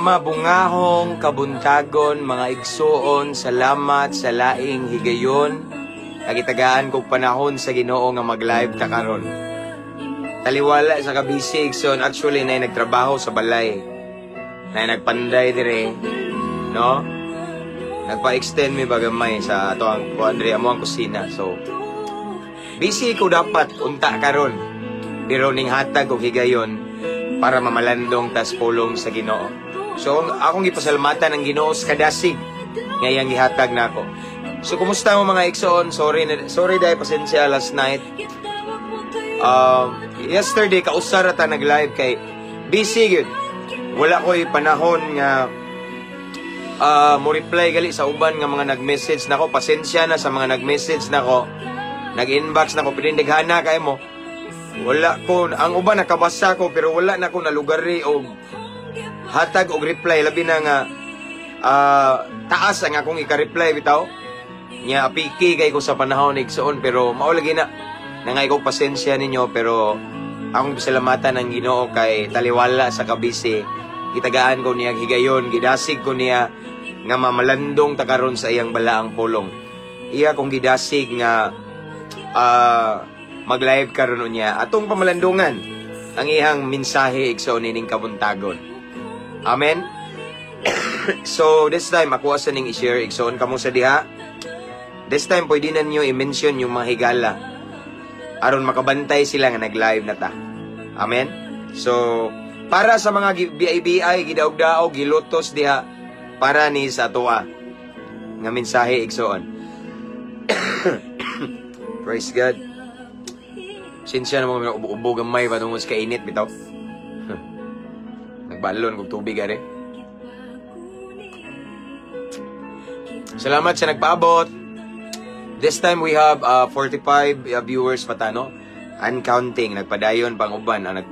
Mabungahong kabuntagon, mga igsuon, salamat sa laing higayon. Nagitagaan kog panahon sa Ginoo nga mag-live ta karon. Taliwala sa kabisi, igsoon, actually na nagtrabaho sa balay. Na nagpanday dire, no? Nagpa-extend mi bagamay sa ato ang kuan diri, amo ang kusina. So busy ko dapat unta karon. Pero ning hatag og higayon para mamalandong tas pulong sa Ginoo. So akong gipasalamatan ang Ginoo sa kadasig nga iyang gihatag nako. So kumusta mo, mga igsoon? Sorry sorry dahil pasensya last night. Yesterday kausa ra ta nag-live kay busy gyud. Wala ko'y panahon nga mo reply gali sa uban nga mga nag-message nako. Pasensya na sa mga nag-message nako. Nag-inbox nako, pinindighana kay mo. Wala ko, ang uban nakabasa ko pero wala na ko nalugari og hatag og reply, labi na nga taas ang akong ika-reply bitaw. Nya apiki kay ko sa panahon, igsoon, pero mao lagi na nangay ko pasensya ninyo, pero akong pasalamatan ang Ginoo kay taliwala sa kabisi, gitagaan ko niya higayon, gidasig ko niya nga mamalandong ta karon sa iyang balaang pulong. Iya kong gidasig nga mag-live karon niya atong pamalandungan ang iyang mensahe, igsoon, ining kabuntagon. Amen. So this time ako asa ning i-share, igsoon, kamo sa diha. This time pwede na ninyo i-mention yung mga higala aron makabantay sila nga nag-live na ta. Amen. So para sa mga BIBI, gidaog-daog, gilutos diha, para ni sa atoa nga mensahe, igsoon. Praise God. Sinsya na mga ubo-ubo gamay pa tungod sa kainit bitaw. Nagbalon kog tubig are. Salamat sa nagpaabot. This time we have 45 viewers pa ta, no? And counting, nagpadayon pang uban, no,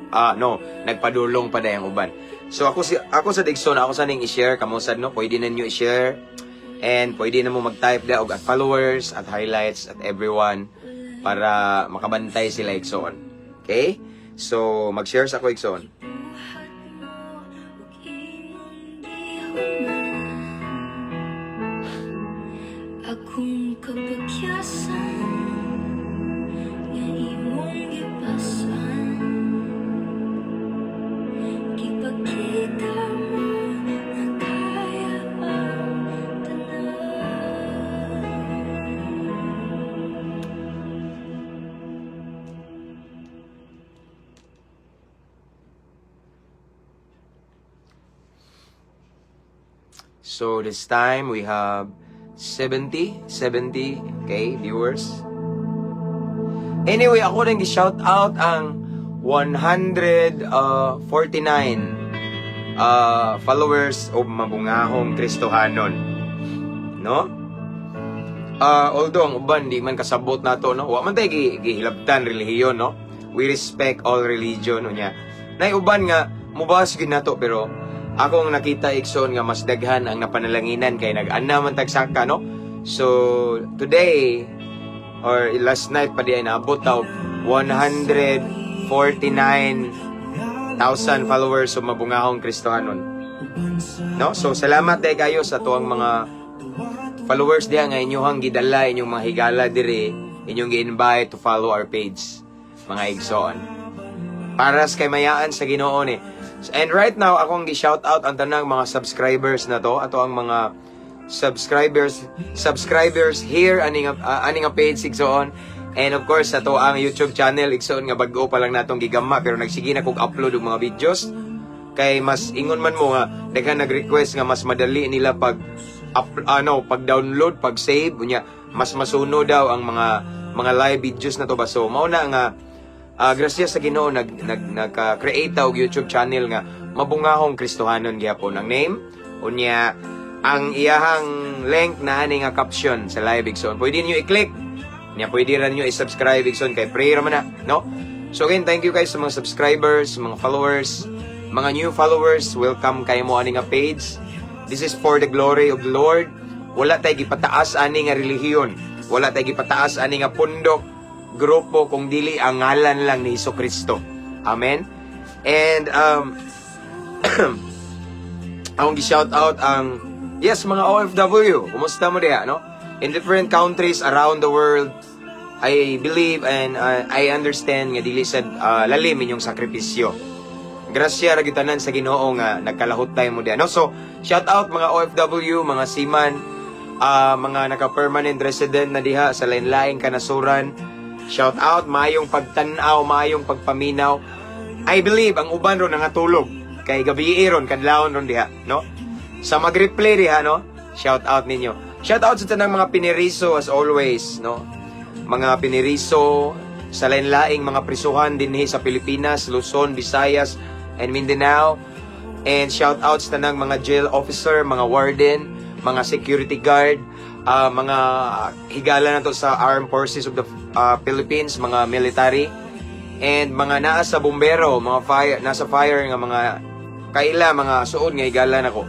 nagpadulong pa dayang uban. So ako sa Dixon, ako sa ning i-share kamo sad, no, pwede na ninyo i-share and pwede na mo mag-type da og at followers, at highlights, at everyone para makabantay sila, igsoon. Okay? So mag-share sa ako, igsoon. Akong kapakyasan nga imong gipasan, gipakita mo nga kaya ang tanan. So this time we have 70, okay, viewers. Anyway, ako rin gi-shout out ang 149 followers of Mabungahong Kristohanon. No? Although ang uban di man kasabot nato, no? Wa man tay gihilabtan relihiyon, no? We respect all religion unya. Nay uban nga mubas gyud nato, pero akong nakita, igsoon, nga mas daghan ang napanalanginan kay nag-ana man tagsaka, no? So today or last night pa di ay naabot ta 149,000 followers sa Mabungahong Kristohanon. No? So salamat day kayo sa tuang mga followers diha nga inyuhang gidala inyong mga higala diri, inyong gi-invite to follow our page, mga igsoon. Para sa kaymayaan sa Ginoo ni. And right now, akong gi-shout out ang tanang mga subscribers na to, ato ang mga subscribers here ani nga page, igsoon. And of course ato ang YouTube channel, igsoon, nga bag-o pa lang natong gigama pero nagsige na kog upload og mga videos kay mas ingon man mo nga daghan nag-request nga mas madali nila pag up, ano, pag download, pag save unya mas masuno daw ang mga live videos na to ba. So mao na nga grasya sa Ginoo nag nag nagka-create og YouTube channel nga Mabungahong Kristohanon gyapon ang name unya ang iyahang link na ani nga caption sa live, igsoon. Pwede niyo i-click niya, pwede ra niyo i-subscribe, igsoon, kay prayer man na, no? So again, thank you guys sa mga subscribers, mga followers, mga new followers, welcome kayo mo ani nga page. This is for the glory of the Lord. Wala tay gipataas ani nga relihiyon, wala tay gipataas ani nga pundok, grupo, kung dili ang ngalan lang ni Jesucristo. Amen. And Akong gi-shout out ang, yes, mga OFW. Kumusta mo diha, no? In different countries around the world, I believe and I understand nga dili sad lalim inyong sakripisyo. Grasya ra gyud tanan sa Ginoo nga nagkalahutay mo diha, no? So, shout out mga OFW, mga seaman, mga naka-permanent resident na diha sa lain-laing kanasuran. Shout out, maayong pagtan-aw, maayong pagpaminaw. I believe ang uban ron nangatulog kay gabi ron, kadlawon ron diha, no? Sa mag-replay diha, no? Shout out ninyo. Shout out sa tanang mga piniriso as always, no? Mga piniriso sa lain-laing mga prisuhan dinhi sa Pilipinas, Luzon, Visayas, and Mindanao. And shout out sa tanang mga jail officer, mga warden, mga security guard, mga higala nato sa Armed Forces of the Philippines, mga military, and mga naa sa bombero, mga fire, nasa fire nga mga kaila, mga suod nga higala nako.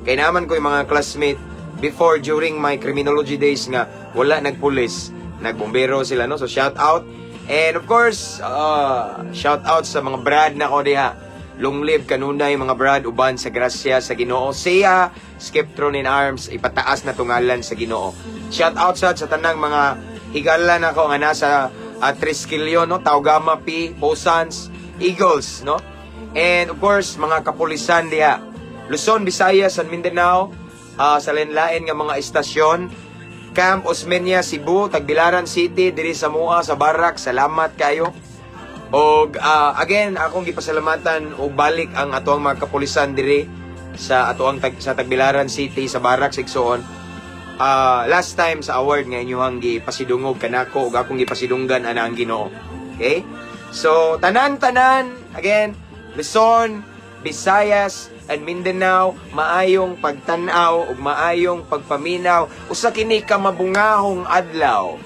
Kay naman ko yung mga classmate before, during my criminology days, nga wala nagpulis, nagbombero sila, no? So shout out. And of course, shout out sa mga brad nako diha. Long live kanunay, mga brad, uban sa grasya sa Ginoo. Siya, Skeptron in Arms, ipataas na tungalan sa Ginoo. Shout out sa tanang mga higala nako nga nasa Triskelion, no? Tau Gamma Pi, Posans, Eagles, no? And of course, mga kapulisan diha. Luzon, Visayas, and Mindanao, sa lain-lain nga mga istasyon, Camp Osmeña, Cebu, Tagbilaran City, diri sa Mua, sa Barak, salamat kayo. Og again, akong gipasalamatan og balik ang atoang mga kapulisan diri sa atoang sa Tagbilaran City, sa Barracks, igsoon. Last time sa award nga inyuhang gipasidungog kanako ug akong gipasidunggan ana ang Ginoo. Okay? So, tanan-tanan, again, Luzon, Visayas, and Mindanao, maayong pagtan-aw ug maayong pagpaminaw. Usa kini ka mabungahong adlaw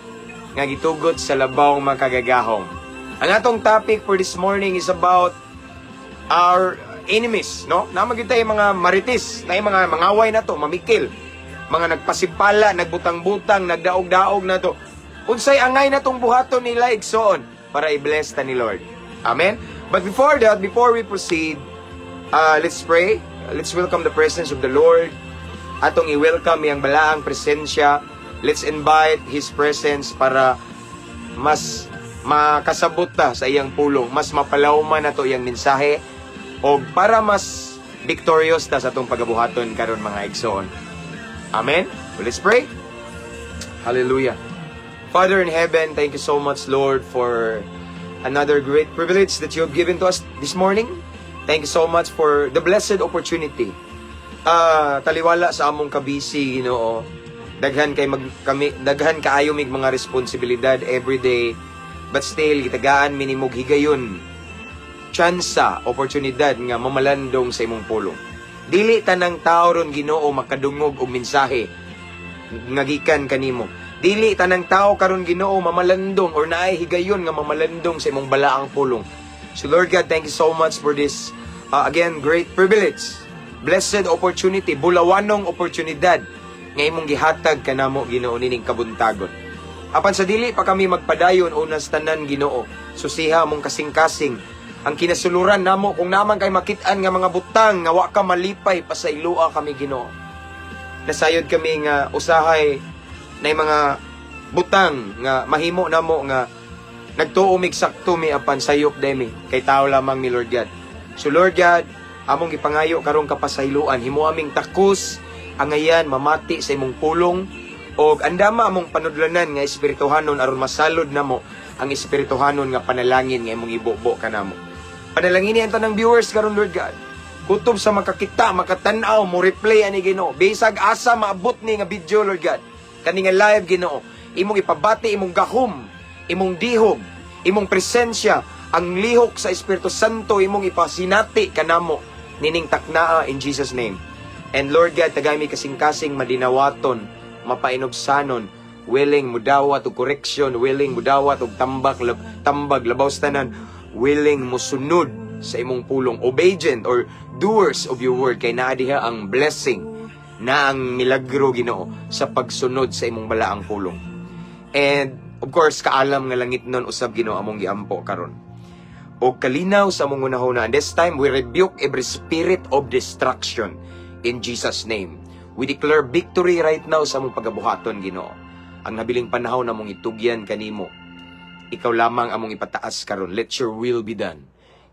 nga gitugot sa Labawng Makagagahom. Ang atong topic for this morning is about our enemies, no? Naa man gyud tay mga marites, na mga mangaway nato, mamikil, mga nagpasipala, nagbutang-butang, nagdaog-daog nato. Unsay angay natong buhaton nila, igsoon, para i-bless ta ni Lord? Amen? But before that, before we proceed, let's pray. Let's welcome the presence of the Lord. Atong i-welcome iyang balaang presensya. Let's invite His presence para mas makasabot ta sa iyang pulong, mas mapalawman nato iyang mensahe, o para mas victorious ta sa atong pagabuhaton karon, mga igsoon. Amen? Well, let's pray. Hallelujah. Father in heaven, thank you so much, Lord, for another great privilege that you have given to us this morning. Thank you so much for the blessed opportunity. Taliwala sa among kabisi, Ginoo. Daghan kay mag kami daghan kaayo mig mga responsibilidad every day. But still gitagaan mi nimog higayon, tsansa, oportunidad nga mamalandong sa imong pulong. Dili tanang tao ron, Ginoo, makadungog og mensahe nga gikan kanimo. Dili tanang tao karon, Ginoo, mamalandong or naay higayon nga mamalandong sa imong balaang pulong. So Lord God, thank you so much for this again great privilege, blessed opportunity, bulawanong oportunidad nga imong gihatag kanamo, Ginoo, nining kabuntagon. Apan sa dili pa kami magpadayon, unas tanan, Ginoo, susiha mong kasing-kasing ang kinasuluran namo. Kung naa man kay makit-an nga mga butang nga wa ka malipay, pasayloa kami, Ginoo. Nasayod kami nga usahay na mga butang nga mahimo namo nga nagtuo mig sakto mi, apan sayop demi kay tao lamang mi, Lord God. So Lord God, among gipangayo karong kapasayloan, himo aming takos angayan mamati sa imong pulong og andama among panudlanan nga espirituhanon aron masalod namo ang espirituhanon nga panalangin nga imong ibubo kanamo. Panalangini ang tanang viewers karon, Lord God. Kutob sa makakita, makatan-aw, mo replay ani, Ginoo. Bisag asa maabot ni nga video, Lord God. Kani nga live, Ginoo. Imong ipabati imong gahom, imong dihog, imong presensya, ang lihok sa Espiritu Santo imong ipasinati kanamo nining taknaa in Jesus' name. And Lord God, tagay mi kasing-kasing madinawaton, mapainubsanon, willing mudawat og correction, willing mudawat og tambak, tambag, labaw sa tanan, willing musunod sa imong pulong, obedient or doers of your word, kay naa diha ang blessing na ang milagro, Ginoo, sa pagsunod sa imong balaang pulong. And of course, kaalam nga langit nun usab, Ginoo, among giampo karon. O kalinaw sa among hunahuna. And this time we rebuke every spirit of destruction In Jesus' name. We declare victory right now sa among pagabuhaton, Ginoo. Ang nabiling panahon namong itugyan kanimo. Ikaw lamang among ipataas karon. Let your will be done.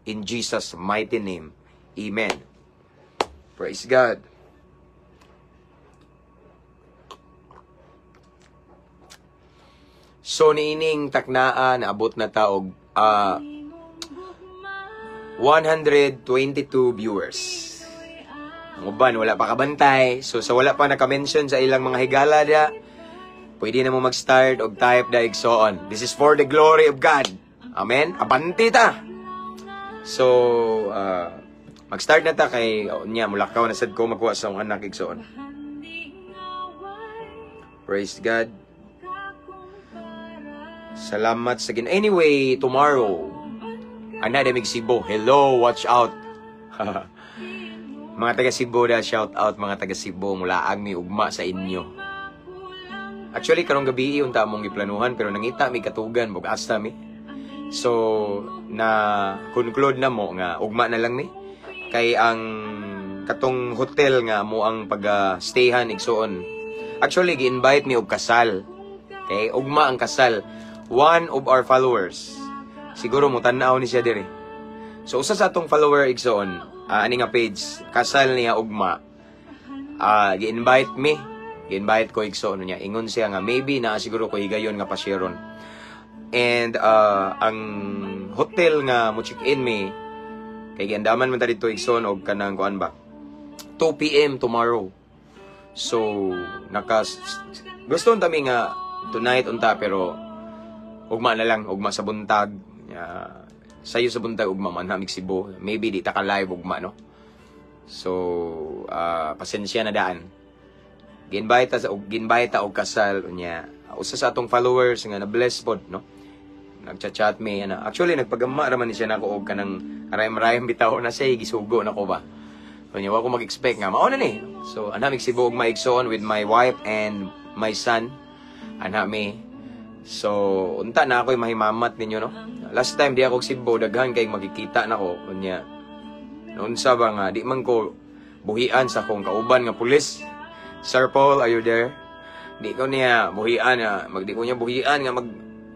In Jesus' mighty name. Amen. Praise God. So niining taknaa naabot na ta og 122 viewers. Ang uban wala pa kabantay. So sa wala pa naka-mention sa ilang mga higala da, pwede na mo mag-start og type da, igsoon. This is for the glory of God. Amen. Abanti ta. So mag-start na ta kay unya mulakaw na sad ko magkuha sa akong anak, igsoon. Praise God. Salamat sa Ginoo. Anyway, tomorrow, ana mig Cebu. Hello, watch out. Mga taga Cebu da, shout out mga taga Cebu. Mulaag mi ugma sa inyo. Actually, karong gabi unta among giplanuhan pero nangita mi katugan bug asta mi. So, na conclude na mo nga ugma na lang mi. Kay ang katong hotel nga mo ang pag-stayhan, igsuon. Actually, gi-invite mi og kasal. Okay, ugma ang kasal. One of our followers. Siguro mo tan-aw ni siya diri. So usa sa atong follower, igsoon, ani nga page, kasal niya ugma. Gi-invite me. Gi-invite ko, igsoon niya. Ingon siya nga maybe naa siguro ko higayon nga pasyeron. And ang hotel nga mo check-in mi kay giandaman man ta dito, igsoon, og kanang kuan ba 2 PM tomorrow. So naka gusto unta mi nga tonight unta pero ugma na lang, ugma sa buntag. Sayo sa buntag ugma man hamig Cebu. Maybe di ta ka live ugma, no. So pasensya na daan. Gi-invite ta og kasal unya. Usa sa atong followers nga na bless pod, no. Nagchat-chat mi ana. Actually nagpagama ra man ni siya nako og kanang rhyme-rhyme bitaw na siya gisugo nako ba. Unya wa ko mag-expect nga mao na ni. So ana mig Cebu ugma, igsoon, with my wife and my son. Ana mi. So, unta na ako'y mahimamat ninyo, no? Last time, di ako Cebu, daghan kay makikita nako. Unya, noon sa ba nga, di man ko buhian sa akong kauban nga pulis. Sir Paul, are you there? Di ko niya buhian, nga, di ko niya buhian nga mag,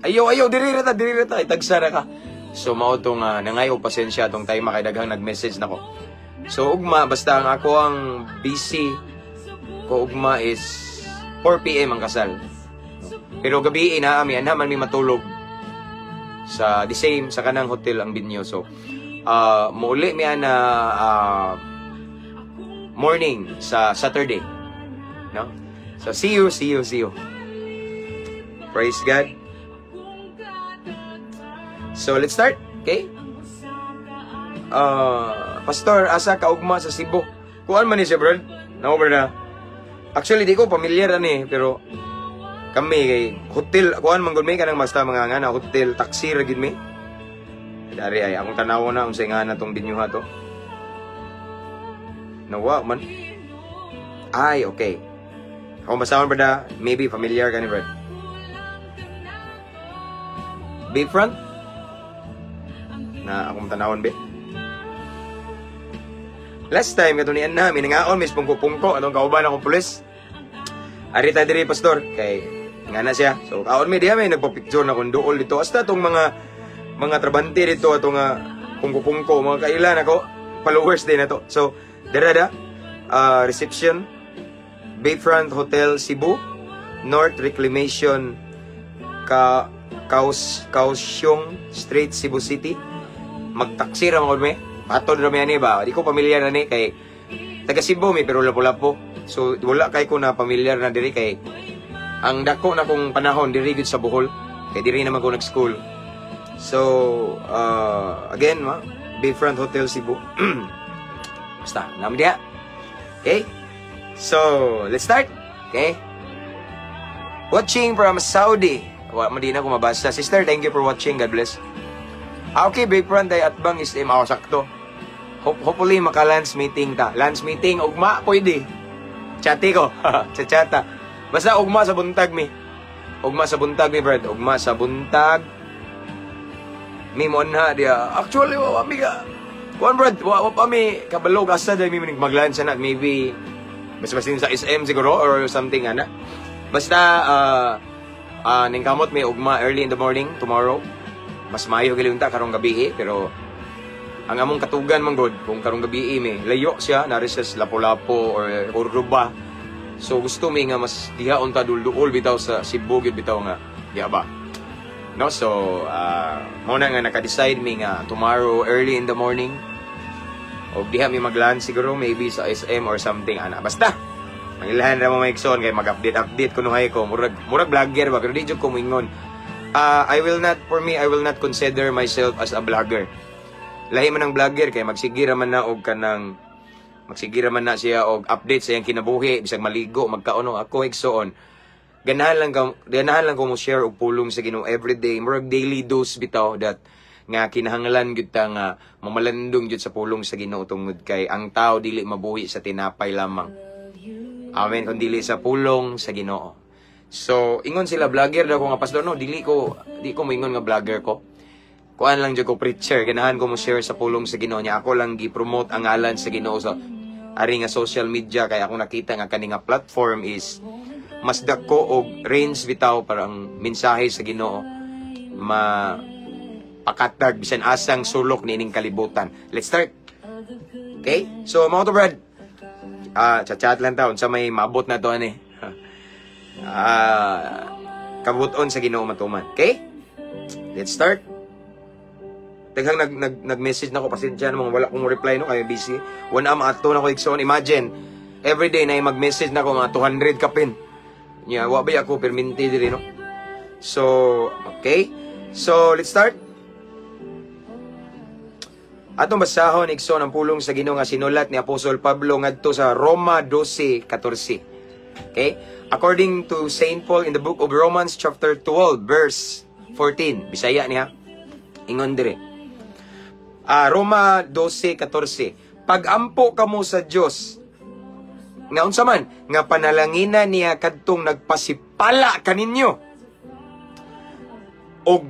ayaw, ayaw, diri ra ta, diri ra ta, itagsa ra ka. So, mao to nga, nangayo pasensya tong time kay daghang nag-message nako. So, ugma, basta ang ako ang busy ko ugma is 4 PM ang kasal. Pero gabi na ami, anha man mi matulog sa the same sa kanang hotel ang binyo. So, muuli mi ana morning sa Saturday. No? So, see you, see you, see you. Praise God. So, let's start. Okay? Pastor, asa ka ugma sa Cebu? Kuan man ni siya, bro? No, bro na. Actually, di ko pamilyar ani, pero kami kay hotel kuan man gud mi kanang basta mga nga na hotel taxi ra gid mi. Dari ay akong tanaw na unsay nga na tong binyuha to. Nawa man. Ay, okay. Ako basahon, brother, maybe familiar ka ni brad. Bayfront? Na akong tanawon be. Last time kato ni Anna, minangaon mis pungko-pungko atong kauban akong pulis. Ari ta diri, pastor, kay nga na siya. So kaon mi diha, may nagpa-picture na kung duol dito. Hasta tong mga trabante dito atong pungko-pungko, mga kailan ako followers din na to. So dira da reception, Bayfront Hotel Cebu, North Reclamation ka Kaus Kaohsiung Street, Cebu City. Magtaksi ra man mi. Patod ra mi ani ba. Di ko pamilyar ani kay taga Cebu mi pero lapo-lapo. So wala kay ko na pamilyar na diri kay ang dako na kong panahon diri gud sa Bohol. Kay diri naman ko nag-school. So again, ma, Bayfront Hotel Cebu. Basta, naman diha. Okay? So, let's start. Okay? Watching from Saudi. Wa mo di na ko mabasa. Sister, thank you for watching. God bless. Ah, okay, Bayfront ay atbang SM. Ah, sakto. Hopefully, maka-lunch meeting ta. Lunch meeting, ugma, pwede. Chati ko. Chachata. Basta ugma sa buntag mi. Ugma sa buntag mi, Brad. Ugma sa buntag. Mi mo na diya. Actually, wa mi ka. Kuan, brad, wa pa mi kabalo asa dahil mi maglan sa na, maybe basta basta sa SM siguro or something ana. Basta ning kamot may ugma early in the morning tomorrow. Mas maayo gali unta karong gabi eh, pero ang among katugan man gud kung karong gabi eh, may layo siya nari sa Lapu-Lapu or Cordoba. So gusto mi nga mas diha unta dulduol bitaw sa Cebu gyud bitaw nga diha ba. No, so mao na nga naka-decide mi nga tomorrow early in the morning o diha mi maglan siguro, maybe sa SM or something ana. Basta mangilahan ra mo, mga igsoon, kay mag-update update kunuhay ko, murag vlogger ba, pero di jud ko moingon. I will not for me, I will not consider myself as a vlogger. Lahi man ang vlogger kay magsige ra man na og kanang magsige ra man na siya og update sa iyang kinabuhi, bisag maligo, magkaon. Ako, igsoon, ganahan lang ko mo share og pulong sa Ginoo everyday, murag daily dose bitaw that nga kinahanglan gyud ta nga mamalandong gyud sa pulong sa Ginoo tungod kay ang tao dili mabuhi sa tinapay lamang. Amen, kun dili sa pulong sa Ginoo. So, ingon sila vlogger daw ko nga pastor. No, dili ko moingon nga vlogger ko. Kuan lang jud ko, preacher, ganahan ko mo share sa pulong sa Ginoo niya. Ako lang gi-promote ang ngalan sa Ginoo sa ari nga social media kay ako nakita nga kani nga platform is mas dako og range bitaw para ang mensahe sa Ginoo ma pakatag bisan asang sulok niining kalibutan. Let's start. Okay? So, mga to, Brad, chat-chat lang ta unsa may maabot na to ani. Kabuton sa Ginoo matuman. Okay? Let's start. Daghang nag nag nag-message na ko, pasensya na mga wala kong reply no kay busy. One am ato na ko, igsoon. Imagine, every day na mag-message na ko mga 200 kapin. Nya wa ba ako perminti diri no. So, okay. So, let's start. Atong basahon, igsoon, ang pulong sa Ginoo nga sinulat ni Apostol Pablo ngadto sa Roma 12:14. Okay? According to Saint Paul in the book of Romans chapter 12 verse 14. Bisaya niya. Ingon dire. Roma 12:14. Pagampo kamo sa Dios nga unsa man nga panalangina niya kadtong nagpasipala kaninyo og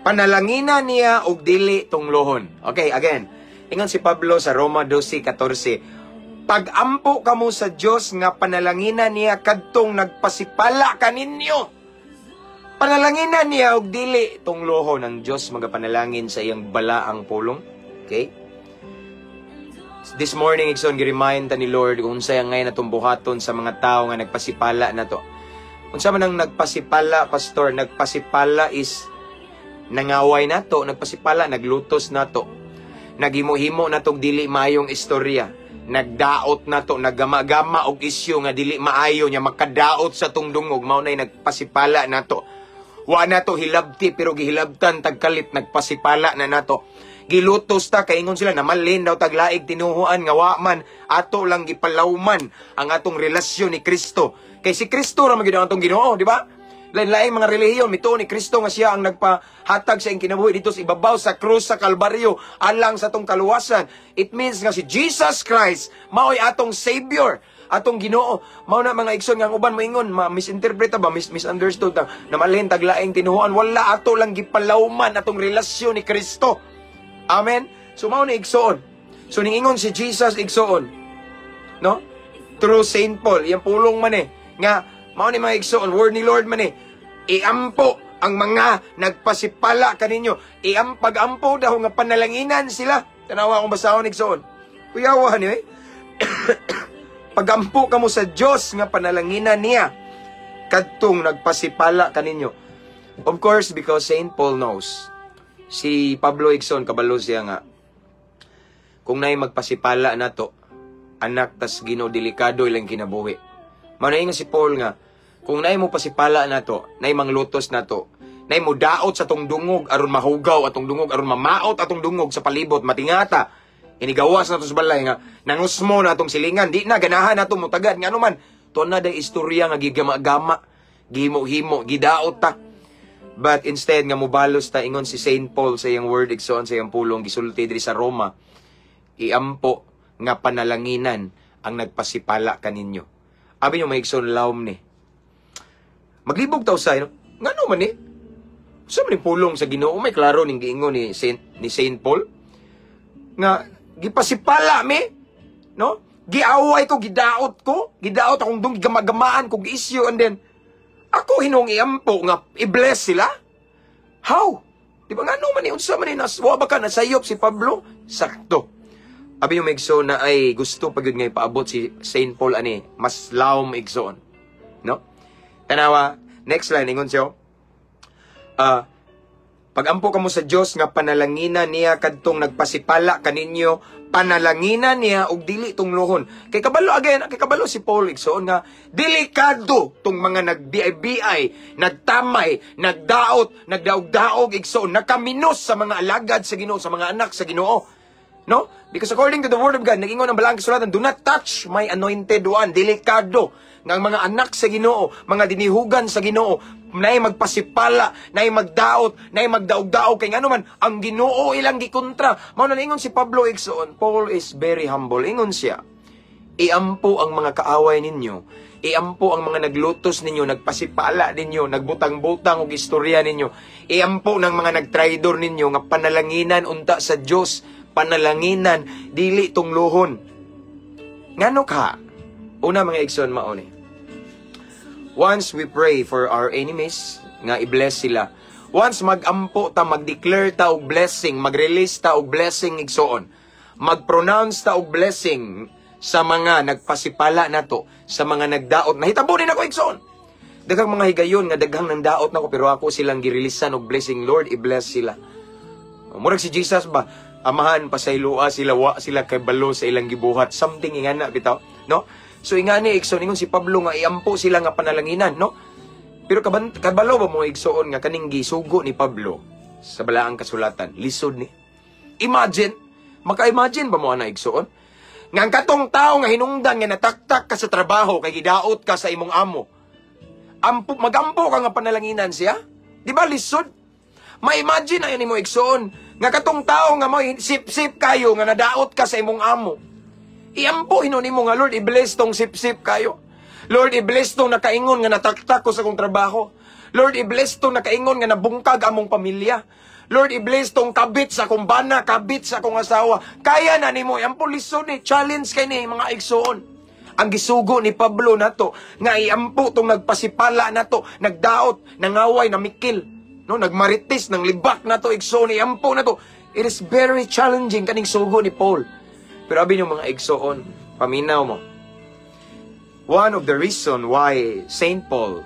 panalangina niya og dili tunglohon. Okay, again. Ingon si Pablo sa Roma 12:14. Pagampo kamo sa Dios nga panalangina niya kadtong nagpasipala kaninyo. Panalangina niya og dili tunglohon. Ang Dios magapanalangin sa iyang balaang pulong. Okay? This morning, igsoon, gi-remind ta ni Lord kung unsay ang ngayon natong buhaton sa mga tao nga nagpasipala na to. Unsa man ang nagpasipala, pastor? Nagpasipala is nangaway nato, nagpasipala, naglutos nato. Naghimo-himo natog dili maayong istorya. Nagdaot nato, naggama-gama og isyu nga dili maayo nya makadaot sa tong dungog, mao nay nagpasipala nato. Wa nato hilabti pero gihilabtan tagkalit, nagpasipala na nato. Gilutos ta kay ingon sila namalin daw taglaig tinuhuan nga wa man, ato lang gipalawman ang atong relasyon ni Kristo. Kay si Kristo ra man gyud ang atong Ginoo, di ba? Lain-laing mga relihiyon, mituo ni Kristo nga siya ang nagpahatag sa iyang kinabuhi dito sa ibabaw sa krus sa Kalbaryo alang sa atong kaluwasan. It means nga si Jesus Christ mao'y atong Savior, atong Ginoo. Mao na, mga igsoon, nga ang uban moingon, ma misinterpret ba, misunderstood ta, namalhin taglaing tinuhuan, wala, ato lang gipalawman atong relasyon ni Kristo. Amen. So mao ni, igsoon. So ningingon si Jesus, igsoon, no? Through Saint Paul, iyang pulong man eh nga mao ni, mga igsoon, word ni Lord man eh. Iampo ang mga nagpasipala kaninyo. Pag-ampo daw nga panalanginan sila. Tanawa akong basahon, igsoon. Kuyawa ni eh. Pagampo kamo sa Dios nga panalanginan niya kadtong nagpasipala kaninyo. Of course, because Saint Paul knows. Si Pablo, igsoon, kabalo siya nga kung naay magpasipala nato, anak tas Ginoo, delikado ilang kinabuhi. Mao na si Paul nga kung naay mo pasipala nato, naay manglutos nato, naay mo daot sa tong dungog aron mahugaw atong dungog, aron mamaot atong dungog sa palibot, matingata. Inigawas nato sa balay nga nangusmo na atong silingan, di na ganahan nato mutagad ngano man to na day istorya nga gigama-gama, gihimo-himo, gidaot ta. But instead nga mobalos ta, ingon si Saint Paul sa iyang word, igsoon, sa iyang pulong gisulti diri sa Roma, iampo nga panalanginan ang nagpasipala kaninyo. Abi nyo, mga igsoon, lawom ni. Maglibog ta usay, no? Ngano man ni? Sa man ni pulong sa Ginoo, may klaro ning giingon ni Saint Paul. Nga gipasipala mi, no? Giaway ko, gidaot ko, gidaot akong dong gama-gamaan kog issue, and then ako hinong iampo nga i-bless sila. How? Di ba, ngano man ni, unsa man ni nas, wa ba ka nasayop si Pablo? Sakto. Abi yung igsoon, na ay gusto pag nga ipaabot si Saint Paul ani mas lawom, igsoon. No? Tanawa, next line, ingon siya. Ah, pagampo kamo sa Dios nga panalanginan niya kadtong nagpasipala kaninyo, panalanginan niya og dili tunglohon. Kay kabalo again, kay kabalo si Paul, igsoon, nga delikado tong mga nagbi-BI, nagtamay, nagdaot, nagdaog-daog, igsoon, nakaminos sa mga alagad sa Ginoo, sa mga anak sa Ginoo. No? Because according to the word of God, nagingon ang balaang kasulatan, "Do not touch my anointed one." Delikado nga ang mga anak sa Ginoo, mga dinihugan sa Ginoo, naay magpasipala, naay magdaot, naay magdaog-daog, kay ngano man ang Ginoo ilang gikontra. Mao na ingon si Pablo, igsoon. Paul is very humble. Ingon siya, iampo ang mga kaaway ninyo, iampo ang mga naglutos ninyo, nagpasipala ninyo, nagbutang-butang og istorya ninyo, iampo ng mga nagtraidor ninyo nga panalanginan unta sa Dios, panalanginan, dili tunglohon. Ngano ka? Una, mga igsoon, mao ni. Once we pray for our enemies, nga i-bless sila. Once magampo ta, mag-declare ta og blessing, mag-release ta og blessing, igsoon. Mag-pronounce ta og blessing sa mga nagpasipala nato, sa mga nagdaot. Nahitabo din ako, igsoon. Daghang mga higayon nga daghang nang daot nako, pero ako silang gireleasean og blessing. Lord, i-bless sila. Murag si Jesus ba? "Amahan, pasayloa sila, wa sila kabalo sa ilang gibuhat." Something ingana bitaw, no? So ingani, igsoon, ingon si Pablo nga iampo sila nga panalanginan, no? Pero kabalo ba mo, igsoon, nga kaning gisugo ni Pablo sa balaang kasulatan, lisod ni. Imagine, maka-imagine ba mo ana, igsoon? Nga ang katong tao nga hinungdan nga nataktak ka sa trabaho kay gidaot ka sa imong amo. Ampo, magampo ka nga panalanginan siya? Di ba lisod? Ma-imagine na yun mo, igsoon, nga katong tao nga mo sip-sip kayo nga nadaot ka sa imong amo. Iampo hinuon nimo nga, "Lord, i-bless tong sip-sip kayo. Lord, i-bless tong nakaingon nga nataktak ko sa akong trabaho. Lord, i-bless tong nakaingon nga nabungkag among pamilya. Lord, i-bless tong kabit sa akong bana, kabit sa akong asawa." Kaya na nimo, iampo? Lisod ni, challenge kay ni, mga igsoon. Ang gisugo ni Pablo nato nga iampo tong nagpasipala nato, nagdaot, nangaway, namikil, no, nagmarites, nang libak nato, igsoon, iampo nato. It is very challenging kaning sugo ni Paul. Pero abi nyo, mga igsoon, paminaw mo. One of the reason why Saint Paul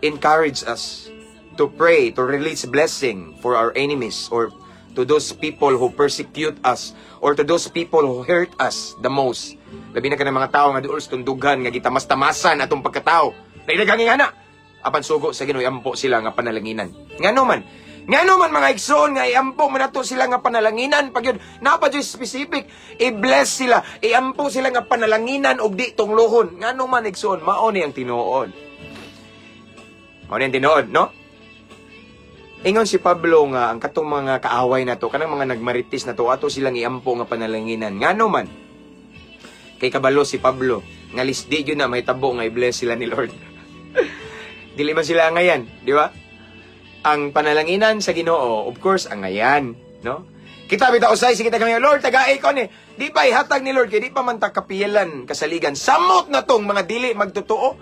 encouraged us to pray, to release blessing for our enemies or to those people who persecute us or to those people who hurt us the most. Labi na kanang mga tao nga duol sa tundughan nga gitamas-tamasan atong pagkatao. Naidaghang ingana. Apan sugo sa Ginoo, iampo sila nga panalanginan. Ngano man? Ngano man, mga igsoon, nga iampo man nato sila nga panalanginan pag yun? Napa jud specific, i-bless sila, iampo sila nga panalanginan og di tunglohon. Ngano man, igsoon? Mao ni ang tinuod. Mao ni ang tinuod, no? Ingon si Pablo nga ang katong mga kaaway na to, kanang mga nagmarites na to, ato silang iampo nga panalanginan. Ngano man? Kay kabalo si Pablo nga lisdi gyud na mahitabo nga i-bless sila ni Lord. Dili man sila angayan, di ba? Ang panalanginan sa Ginoo, of course, angayan, no? Kita bitaw usay sige ta kami, "Lord, tagai ko ni." Di pa ihatag ni Lord kay di pa man ta kapiyalan kasaligan. Samot na tong mga dili magtotoo.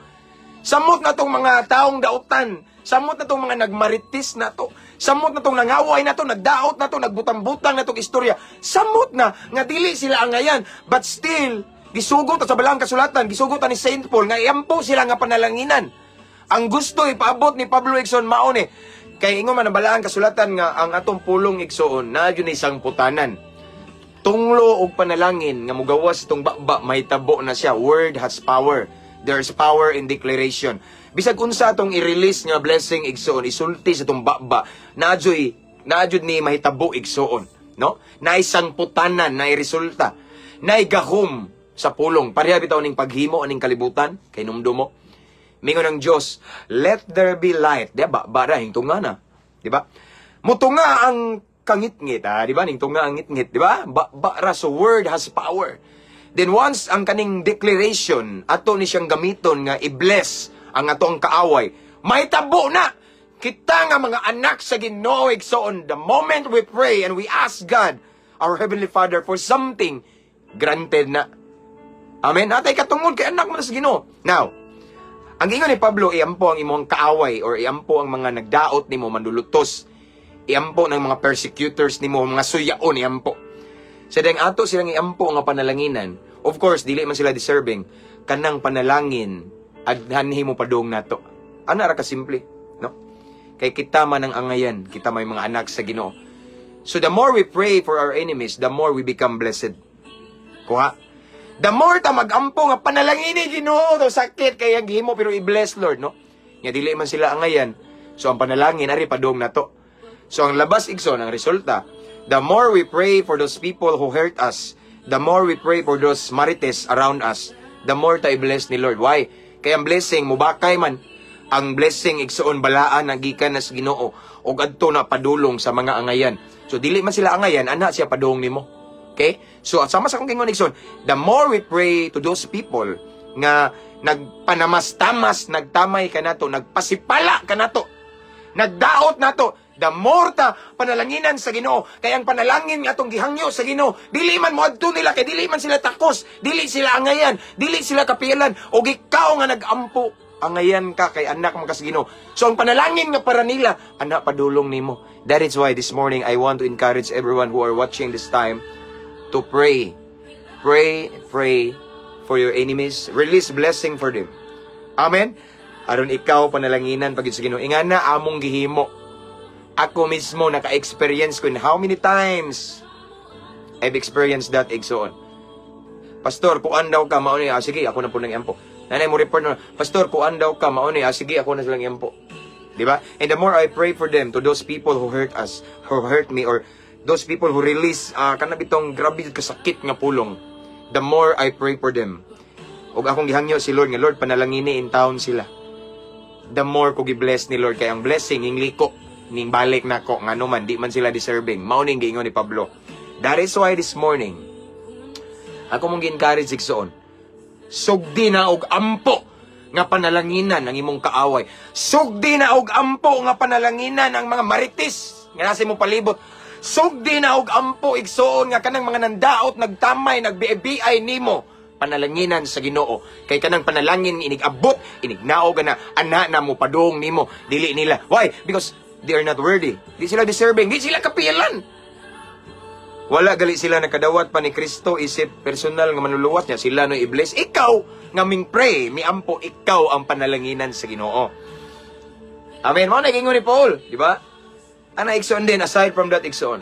Samot na tong mga taong dautan. Samot na tong mga nagmarites na to. Samot na tong nangaway na to, nagdaot na to, nagbutang-butang na tong istorya. Samot na nga dili sila angayan. But still, gisugot ta sa balaang kasulatan, gisugot ta ni Saint Paul nga iampo sila nga panalanginan. Ang gusto ipaabot ni Pablo, igsoon, mao ni. Kay ingon man ang balaang kasulatan nga ang atong pulong, igsoon, na yun isang putanan. Tunglo og panalangin nga mugawas itong baba, mahitabo na siya. Word has power. There's power in declaration. Bisag unsa atong i-release nga blessing, igsoon, isulti sa itong baba, naadyoy naadyod ni mahitabo, igsoon, no? Naay putanan, naay resulta. Naay gahom sa pulong. Pareha bitaw ning paghimo aning kalibutan kay numdumo. Mingon ang Diyos, "Let there be light." Di ba? Bara, hingtunga na. Di ba? Mutunga ang kangitngit, ah, di ba? Ningtunga ang ngitngit, di ba? Ba, ba, ra, so word has power. Then once ang kaning declaration, ato ni siyang gamiton nga i-bless ang ato ang kaaway, mahitabo na! Kita nga mga anak sa Ginoo, igsoon, the moment we pray and we ask God, our Heavenly Father for something, granted na. Amen? Naa tay katungod kay anak mo na sa Ginoo. Now, ang ingon ni Pablo, iampo ang imong kaaway or iampo ang mga nagdaot nimo, mandulutos. Iampo ng mga persecutors nimo, mga suyaon, iampo. Sa dihang ato silang iampo nga panalanginan, of course, dili man sila deserving, kanang panalangin, adhanhi mo padung nato. Ana ra ka simple, no? Kay kita man ang angayan, kita may mga anak sa Ginoo. So the more we pray for our enemies, the more we become blessed. Kuha? The more ta magampo nga panalangin ni Ginoo, daw sakit kay ang gihimo pero i-bless, Lord, no? Nga dili man sila angayan. So ang panalangin ari padung nato. So ang labas, igsoon, ang resulta, the more we pray for those people who hurt us, the more we pray for those marites around us, the more ta i-bless ni Lord. Why? Kay ang blessing mubakay man. Ang blessing, igsoon, balaan ang gikan na sa Ginoo ug adto na padulong sa mga angayan. So dili man sila angayan, ana siya padung nimo. Okay? So sama sa akong giingon, igsoon, the more we pray to those people nga nagpanamas-tamas, nagtamay kanato, nagpasipala kanato, nagdaot nato, the more ta panalanginan sa Ginoo, kay ang panalangin nga atong gihangyo sa Ginoo, dili man moadto nila kay dili man sila takos, dili sila angayan, dili sila kapilan, og ikaw nga nagampo, angayan ka kay anak mo ka sa Ginoo. So ang panalangin nga para nila, ana padulong nimo. That is why this morning I want to encourage everyone who are watching this time to pray. Pray, pray for your enemies. Release blessing for them. Amen? Aron ikaw panalanginan pag sa Ginoo. Ingana among gihimo. Ako mismo naka-experience ko in how many times I've experienced that, igsoon. "Pastor, kuan daw ka, mao ni, ah, sige, ako na po nang iampo." Nanay mo report na, "Pastor, kuan daw ka, mao ni, ah, sige, ako na silang iampo." Di ba? And the more I pray for them, to those people who hurt us, who hurt me, or those people who release, kana bitong grabe kasakit nga pulong, the more I pray for them, ug akong gihangyo si Lord nga, "Lord, panalangini in town sila." The more ko gi-bless ni Lord, kay ang blessing, ning liko, ning balik nako, ngano man, di man sila deserving. Mao ning giingon ni Pablo. That is why this morning, ako mong gi-encourage, igsoon, sugdi na og ampo nga panalanginan ang imong kaaway. Sugdi na og ampo nga panalanginan ang mga marites nga nasa imong palibot. Sugdi na og ampo, igsoon, nga kanang mga nandaot, nagtamay, nagbiay nimo panalanginan sa Ginoo. Kay kanang panalangin inig-abot, inignaog na, ana na mo padung nimo, dili nila. Why? Because they are not worthy. Di sila deserving, di sila kapilan. Wala gali sila nakadawat pa ni Kristo isip personal nga manluluwas niya, sila no i-bless. Ikaw nga ming pray, miampo, ikaw ang panalanginan sa Ginoo. Amen. Mao na giingon ni Paul, di ba? Ana, igsoon, din aside from that, igsoon.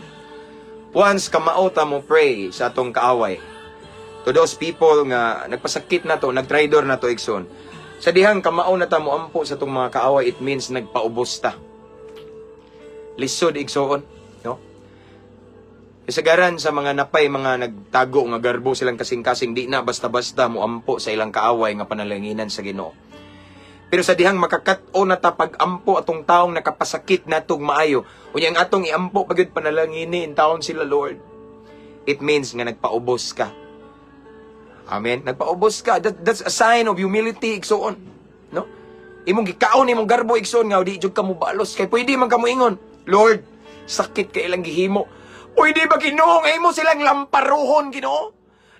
Once kamao ta mo pray sa atong kaaway, to those people nga nagpasakit na to, nagtraidor na to, igsoon. Sa dihang kamao na ta mo ampo sa atong mga kaaway, it means nagpaubos ta. Lisod, igsoon, no? Kasagaran sa mga napay mga nagtago nga garbo silang kasing-kasing, di na basta-basta mo ampo sa ilang kaaway nga panalanginan sa Ginoo. Pero sa dihang makakat-o na ta pag-ampo atong taong nakapasakit natong maayo, unya ang atong iampo pagud, "Panalangini in taon sila, Lord." It means nga nagpaubos ka. Amen. Nagpaubos ka. That's a sign of humility, igsoon. No? Imong gikaon imong garbo, igsoon, nga di jud ka mobalos kay pwede man ka moingon, "Lord, sakit kay ilang gihimo. Pwede ba, Ginoo, nga imo silang lamparuhon, Ginoo?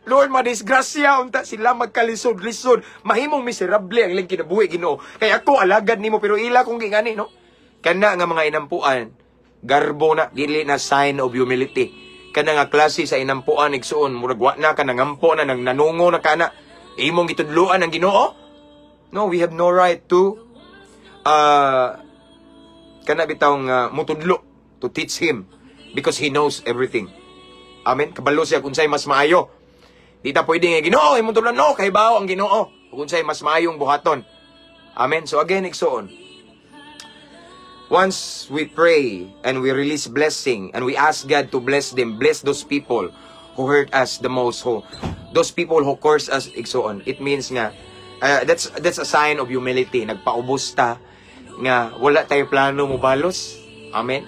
Lord, madisgrasya unta sila, magkalisod-lisod, mahimong miserable ang ilang kinabuhi, Ginoo. Kay ako alagad nimo pero ila kong gingani," no? Kana nga mga inampuan, garbo na, dili na sign of humility. Kana nga klase sa inampuan, igsoon, murag wa na ka nangampo na, nang nanungo na kana. Imong gitudloan ang Ginoo? No, we have no right to kana bitawng mutudlo, to teach him because he knows everything. Amen. Kabalo siya kung unsay mas maayo. Di ta pwede nga, "Ginoo, imong tudloan," no, kahibaw ang Ginoo kung unsay mas maayong buhaton. Amen. So again, igsoon, once we pray and we release blessing and we ask God to bless them, bless those people who hurt us the most, who those people who curse us, igsoon, it means nga that's a sign of humility. Nagpaubos ta nga wala tayo plano mo balos. Amen.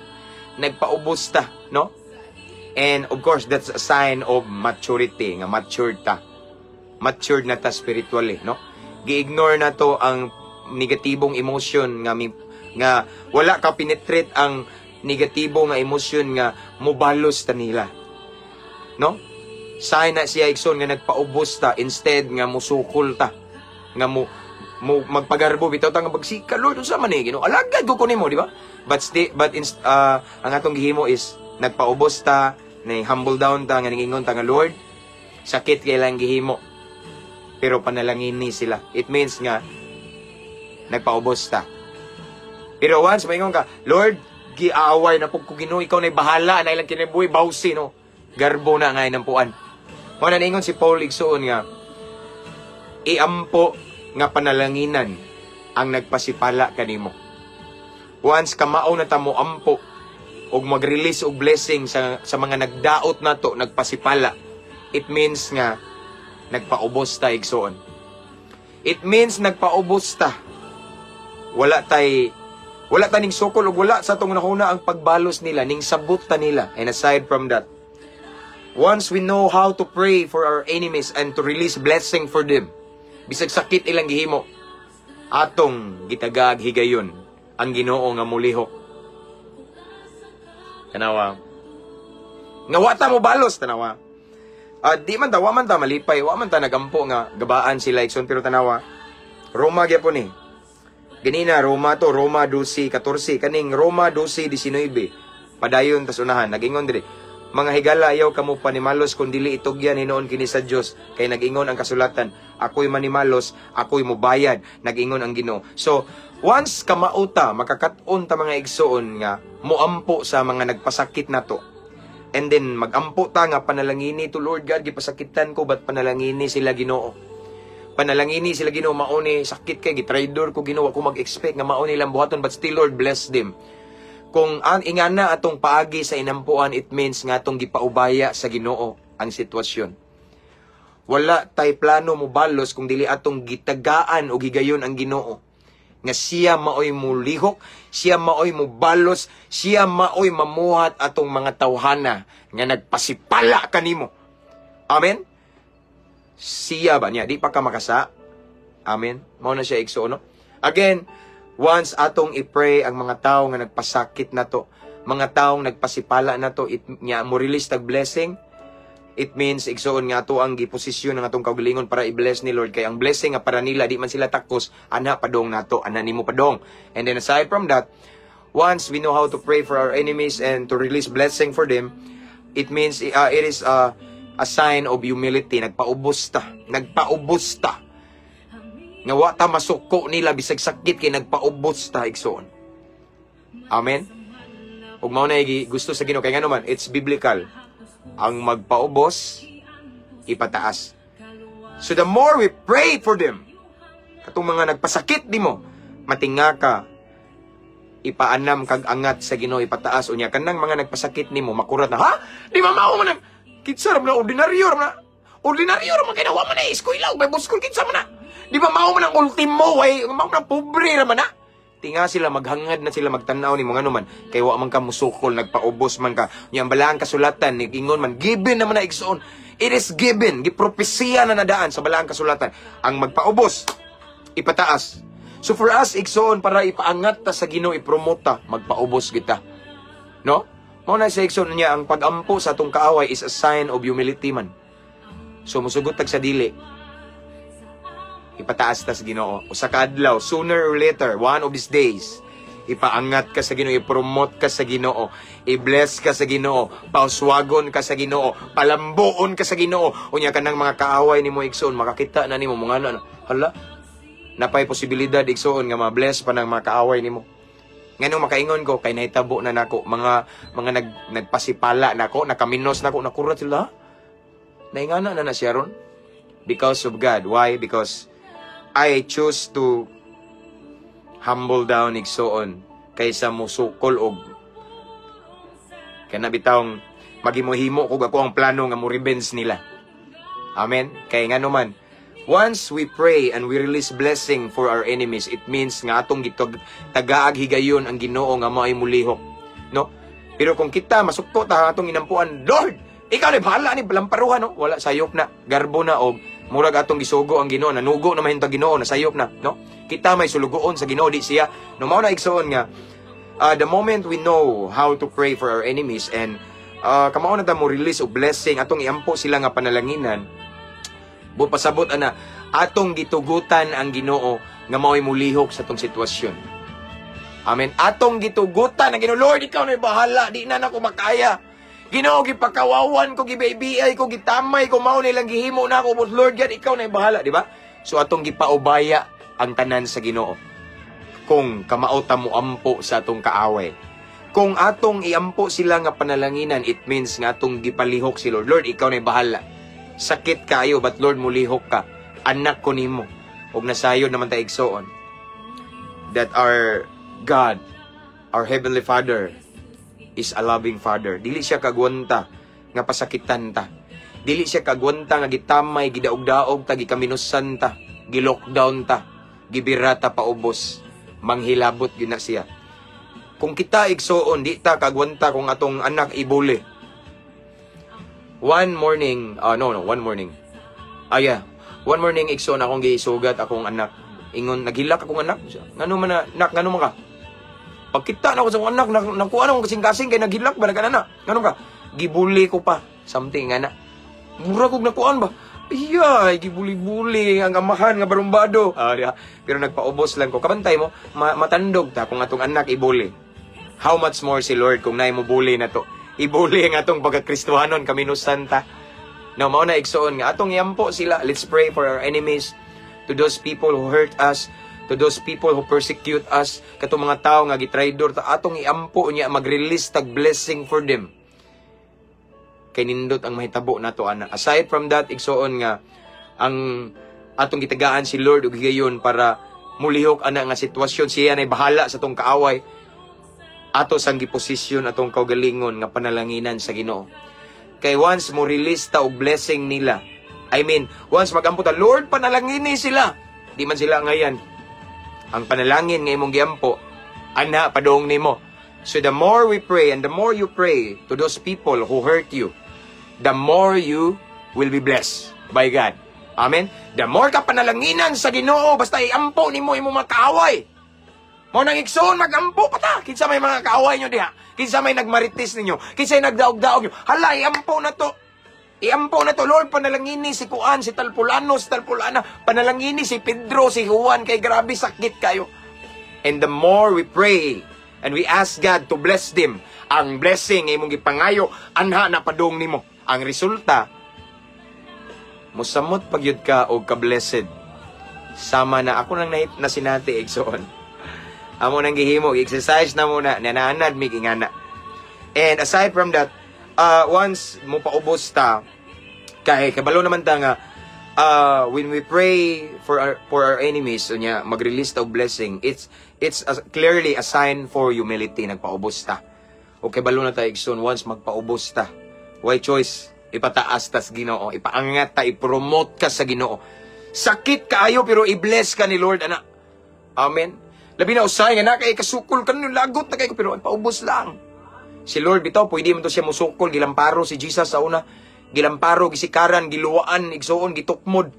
Nagpaubos ta, no? And of course, that's a sign of maturity, nga matured ta. Matured na ta spiritually, no? Gi-ignore na to ang negatibong emotion nga nga wala ka penetrate ang negatibo nga emosyon nga mobalos ta nila. No? Sign na siya, igsoon, nga nagpaubos ta instead nga musukol ta. Nga mo magpagarbo bitaw ta nga bagsika, "Lord, unsa man ni Ginoo? Alagad ko nimo," di ba? But ang atong gihimo is nagpaubos ta, na humble down ta nga ningingon ta nga, "Lord, sakit kay lang gihimo. Pero panalangini sila." It means nga nagpaubos ta. Pero once maingon ka, "Lord, giaway na pud ko Ginoo, ikaw na bahala na ilang kinabuhi, bawsi," no? Garbo na nga inampuan. Mao na ningon si Paul, igsuon, nga iampo nga panalanginan ang nagpasipala kanimo. Once kamao na ta mo ampo og mag-release og blessing sa mga nagdaot nato, nagpasipala, it means nga nagpaubos ta, igsuon. It means nagpaubos ta. Wala ta ning sukol ug wala sa atong nahuna ang pagbalos nila, ning sabot ta nila. And aside from that, once we know how to pray for our enemies and to release blessing for them, bisag sakit ilang gihimo, atong gitagaag higayon ang Ginoo nga mulihok. Tanawa. Nga wa ta mo balos, tanawa. Di man ta, wa man ta malipay, wa man ta nagampo nga gabaan sila, igsoon, pero tanawa. Roma gyapon ni. Ganina Roma to, Roma 12:14, kaning Roma 12:19. Padayon tas unahan, nagingon diri. "Mga higala, ayaw kamo panimalos kung dili itugyan hinuon kini sa Dios, kay nagingon ang kasulatan, 'Ako'y manimalos, ako'y mubayad,' nagingon ang Ginoo." So, once kamao ta, makakat-on ta, mga igsoon, nga moampo sa mga nagpasakit nato. And then magampo ta nga panalangini to, "Lord God, gipasakitan ko, but panalangini sila, Ginoo. Panalangini sila, Ginoo, mao ni sakit kay gitraidor ko, Ginoo, ako mag-expect nga mao nilang buhaton, but still, Lord, bless them." Kung ang ingana atong paagi sa inampuan, it means nga atong gipaubaya sa Ginoo ang sitwasyon. Wala tay plano mo balos kung dili atong gitagaan o gigayon ang Ginoo nga siya maoy mulihok, siya maoy mubalos, siya maoy mamuhat atong mga tawhana nga nagpasipala kanimo. Amen? Siya ba niya? Di pa ka makasa? Amen? Mao na siya, igsoon, no? Again, once atong i-pray ang mga tao nga nagpasakit nato, mga taong nagpasipala nato, it nya mo release tag blessing, it means, igsoon, nga ato ang giposisyon ng atong kaugalingon para i-bless ni Lord, kay ang blessing nga para nila, di man sila takos ana padong nato, ana nimo padong. And then aside from that, once we know how to pray for our enemies and to release blessing for them, it means it is a sign of humility. Nagpaubos ta, nagpaubos ta nga wa ta masuko nila bisag sakit kay nagpaubos ta, igsoon. Amen. Ug mao na gusto sa Ginoo, kay ngano man, it's biblical: ang magpaubos, ipataas. So the more we pray for them, katong mga nagpasakit nimo, matinga ka, ipaanam kag angat sa Ginoo, ipataas. Unya kanang mga nagpasakit nimo makurat na, "Ha? Di ba mao man ang kinsa ra man na, ordinaryo ra man na. Ordinaryo ra man kay wa man na eskwela, Bible school, kinsa man na. Di ba mao man ang ultimo way, mao man ang pobre ra man na." Tinga sila, maghangad na sila magtan-aw nimo, ngano man kay wa man ka musukol, nagpaubos man ka. Nya ang balaang kasulatan ingon man, given naman na, igsoon. It is given, gipropesiya na nadaan sa balaang kasulatan. Ang magpaubos, ipataas. So for us, igsoon, para ipaangat ta sa Ginoo, ipromote ta, magpaubos kita. No? Mao na sa igsoon niya, ang pagampo sa atong kaaway is a sign of humility man. So musugot tag sa dili, ipataas ta sa Ginoo. Usa ka adlaw, sooner or later, one of these days, ipaangat ka sa Ginoo, ipromote ka sa Ginoo, i-bless ka sa Ginoo, pauswagon ka sa Ginoo, palambuon ka sa Ginoo. Unya kanang mga kaaway nimo, igsoon, makakita na nimo mga ano, hala, napay posibilidad, igsoon, nga ma-bless pa ng mga kaaway nimo. Nganong makaingon ko? Kay nahitabo na nako, mga nagpasipala nako, nakaminos nako, nakurat sila. Naingana na na siya ron. Because of God. Why? Because I choose to humble down, igsoon, kaysa musukol og kana bitawng maghimo-himo kog ako ang plano nga mo revenge nila. Amen. Kay ngano man, once we pray and we release blessing for our enemies, it means nga atong gitog tagaag higayon ang Ginoo nga mao'y mulihok. No? Pero kung kita masukto ta atong inampuan, "Lord, ikaw ni bahala ni balamparuhan," no? Wala, sayop na, garbo na og murag atong gisugo ang Ginoo, nanugo na mahintag Ginoo, nasayop na, no? Kita may sulugoon sa Ginoo, di siya. No, mao na, igsoon, nga the moment we know how to pray for our enemies and Kamao na ta mo release og blessing, atong iampo sila nga panalanginan. Bu pasabot ana, atong gitugutan ang Ginoo nga mao'y mulihok sa atong sitwasyon. Amen. Atong gitugutan ang Ginoo, "Lord, ikaw na bahala, di na nako makaya. Ginoo, gipakawawan ko, gibaybay ko, gitamay ko, mao nilang gihimo na ako, but Lord God, ikaw na bahala," di ba? So atong gipaubaya ang tanan sa Ginoo. Kung kamao ta mo ampo sa atong kaaway. Kung atong iampo sila nga panalanginan, it means nga atong gipalihok si Lord. "Lord, ikaw na bahala. Sakit kayo, but Lord, mulihok ka. Anak ko nimo." Ug nasayod naman ta, igsoon, that our God, our Heavenly Father, is a loving Father. Dili siya kagwanta nga pasakitan ta. Dili siya kagwanta nga gitamay, gidaog-daog ta, gikaminusan ta, gilockdown ta, gibira ta paubos. Manghilabot gyud na siya. Kung kita, igsoon, di ta kagwanta kung atong anak ibuli. One morning, no, one morning. Ah, yeah. One morning, igsoon, akong gisugat akong anak. Ingon, naghilak akong anak. "Ngano man na, nak, ngano man ka?" Pagkita na ako sa akong anak, nakuha na akong kasing-kasing kay naghilak ba na "Ngano ka?" "Gibuli ko pa." Something nga na. Mura kog nakuan ba? Iya, gibuli-buli ang amahan nga barumbado. Ah, yeah. Pero nagpaubos lang ko. Kabantay mo, matandog ta kung atong anak ibuli. How much more si Lord kung naay mo bully na to. Ibuli ang atong pagkakristohanon, kaminusan ta. No, mao na, igsoon, nga atong iampo sila. Let's pray for our enemies, to those people who hurt us, to those people who persecute us, katong mga tao nga gitraidor ta, atong iampo niya mag-release tag blessing for them. Kay nindot ang mahitabo nato ana. Aside from that, igsoon, nga ang atong gitagaan si Lord og higayon para mulihok ana nga sitwasyon, siya nay bahala sa atong kaaway. Ato sang giposisyon atong kaugalingon nga panalanginan sa Ginoo. Kay once mo release ta og blessing nila, I mean, once magampo ta, "Lord, panalangini sila." Di man sila ngayan. Ang panalangin nga imong giampo, ana padong nimo. So the more we pray and the more you pray to those people who hurt you, the more you will be blessed by God. Amen? The more ka panalanginan sa Ginoo, basta iampo nimo imong mga kaaway. Mao nang, igsoon, magampo pa ta. Kinsa may mga kaaway nyo diha? Kinsa may nagmarites ninyo? Kinsa may nagdaog-daog nyo? Hala, iampo na to. Iampo na to, "Lord, panalangini si Kuan, si Talpulano, si Talpulana. Panalangini si Pedro, si Juan, kay grabe sakit kayo." And the more we pray and we ask God to bless them, ang blessing nga imong gipangayo, anha na padung nimo. Ang resulta, musamot pagyud ka og ka-blessed. Sama na ako nang nahit na sinati, igsoon. Amo nang gihimo, exercise na muna, nananad mig ingana. And aside from that, once mo paubos ta, kay kabalo naman ta nga when we pray for our enemies, unya mag-release ta og blessing, it's clearly a sign for humility nagpaubos ta. Okay, balo na ta, igsoon, once magpaubos ta, why choice, ipataas tas Ginoo, ipaangat ta, ipromote ka sa Ginoo. Sakit kaayo pero i-bless ka ni Lord ana. Amen. Labi na usay nga na kay kasukol ka lagot na kay pero paubos lang. Si Lord bitaw pwede man to siya musukol, gilamparo si Jesus sa una. Gilamparo, gisikaran, giluwaan, igsuon, gitukmod.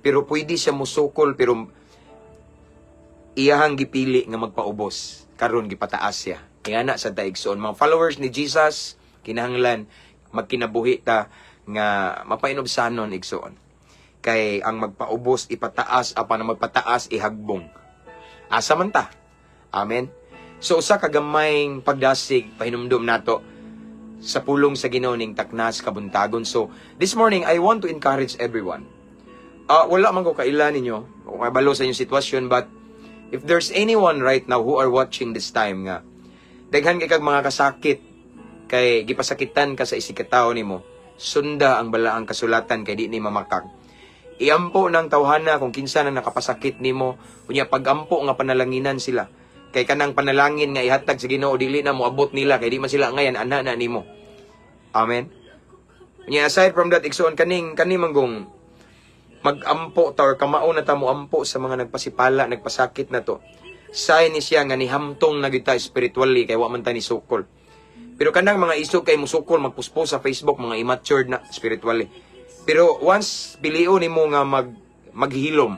Pero pwede siya musukol pero iyahang gipili nga magpaubos. Karon gipataas siya. Ingana sa ta, igsoon, mga followers ni Jesus, kinahanglan magkinabuhi ta nga mapainubsanon, igsoon. Kay ang magpaubos ipataas apan ang magpataas ihagbong. Asa man ta? Amen. So usa ka gamayng pagdasig pahinumdum nato sa pulong sa Ginoo ning taknas kabuntagon. So this morning I want to encourage everyone. Wala man ko kaila ninyo, kung kabalo sa inyong sitwasyon, but if there's anyone right now who are watching this time nga daghan kay kag mga kasakit kay gipasakitan ka sa isig ka nimo, sunda ang balaang kasulatan kay di ni mamakak. Iampo ng tawhana kung kinsa na nakapasakit nimo, unya pagampo nga panalanginan sila. Kay kanang panalangin nga ihatag sa Ginoo dili na moabot nila kay di man sila ngayan, ana na nimo. Amen. Unya aside from that, igsoon, kaning kani manggong magampo ta or kamao na ta mo ampo sa mga nagpasipala, nagpasakit na to. Sign ni siya nga nihamtong na gyud ta spiritually kay wa man ta ni sukol. Pero kanang mga isog kay musukol, magpuspos sa Facebook, mga immature na spiritually. Pero once pilion nimo nga maghilom,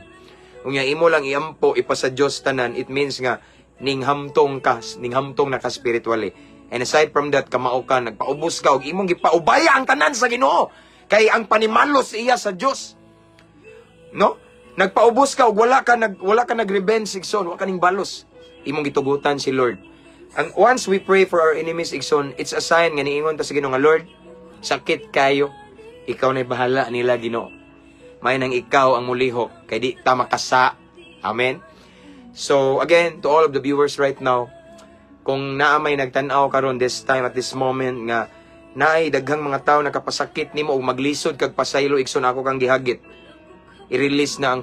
unya imo lang iampo ipasa Dios tanan, it means nga ninghamtong ka, ninghamtong na ka spiritually. And aside from that, kamao ka, nagpaubos ka, ug imong gipaubaya ang tanan sa Ginoo. Kay ang panimalos iya sa Dios. No? Nagpaubos ka ug wala ka nag-revenge, igsoon, wa ka ning balos. Imong gitugutan si Lord. Ang once we pray for our enemies, igsoon, it's a sign nga niingon ta sa Ginoo nga, "Lord, sakit kayo. Ikaw na bahala nila, Ginoo. May nang ikaw ang mulihok kay di ta makasa." Amen. So again, to all of the viewers right now, kung naa may nagtan-aw karon this time, at this moment, nga naay daghang mga tao nakapasakit nimo ug maglisod kag pasaylo, igsoon, ako kang gihagit. I-release na ang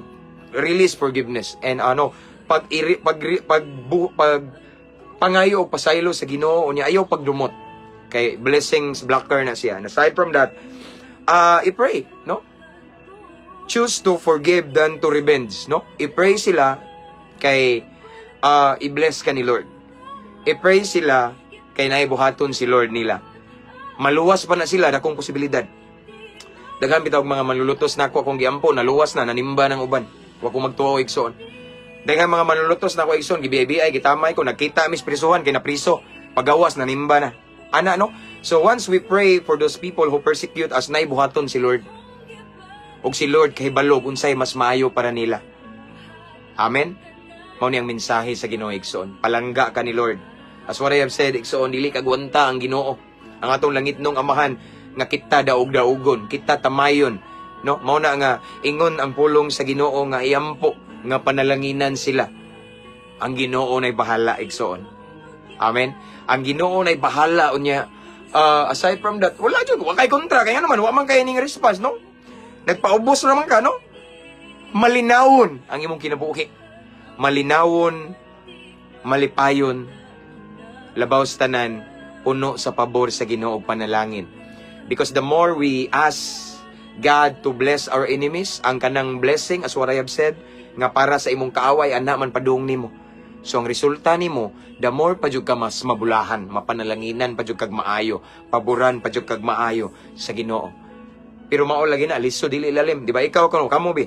release forgiveness and ano pag iri, pag pag, bu, pag pangayo og pasaylo sa Ginoo, unya ayaw pagdumot kay blessings blocker na siya. And aside from that, i-pray, no? Choose to forgive than to revenge, no? I-pray sila kay i-bless ka ni Lord. I-pray sila kay naibuhaton si Lord nila. Maluwas pa na sila, dakong posibilidad. Daghan bitaw og mga manlulutos nako akong giampo, naluwas na, nanimba ng uban. Wa ko magtuo, igsoon. Daghan mga manlulutos nako, igsoon, gibiyay-biyay, gitamay ko, nagkita mis prisuhan kay napriso. Pagawas, nanimba na. Ana, no? So once we pray for those people who persecute us, naibuhaton si Lord. Ug si Lord kay balog unsay mas maayo para nila. Amen. Mao ni ang mensahe sa Ginoo, igsoon. Palangga ka ni Lord. As what I have said, igsoon, dili kagwanta ang Ginoo, ang atong langitnong Amahan, nga kita daog-daugon, kita tamayon. No? Mao na nga ingon ang pulong sa Ginoo nga iampo nga panalanginan sila. Ang Ginoo nay bahala, igsoon. Amen. Ang Ginoo nay bahala unya. Aside from that, wala jud, wa kay kontra kaya naman wa man kay ning response, no? Nagpaubos naman ka, no? Malinawon ang imong kinabuhi. Malinawon, malipayon, labaw sa tanan, puno sa pabor sa Ginoo ug panalangin. Because the more we ask God to bless our enemies, ang kanang blessing, as what I have said, nga para sa imong kaaway, ana man padung nimo. So ang resulta nimo, the more pa jud ka mas mabulahan, mapanalanginan pa jud kag maayo, paboran pa jud kag maayo sa Ginoo. Pero mao lagi na lisod, dili lalim, di ba? Ikaw kamo kamo bi.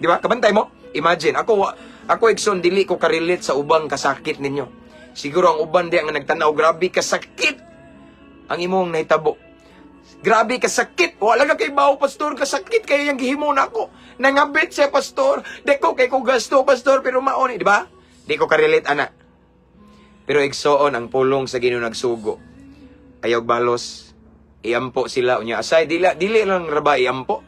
Di ba? Kabantay mo? Imagine, ako, igsoon, dili ko ka-relate sa ubang kasakit ninyo. Siguro ang uban di nga nagtanaw, grabe kasakit ang imong nahitabo. Grabe kasakit. Wala ka kay bawo, pastor, kasakit kay yang gihimo nako. Nangabit siya, pastor. Di ko kay ko gasto, pastor, pero mao ni, di ba? Di ko ka-relate ana. Pero igsoon, ang pulong sa Ginoo nagsugo. Ayaw balos, iampo sila unya asay dili dili lang ra ba iampo.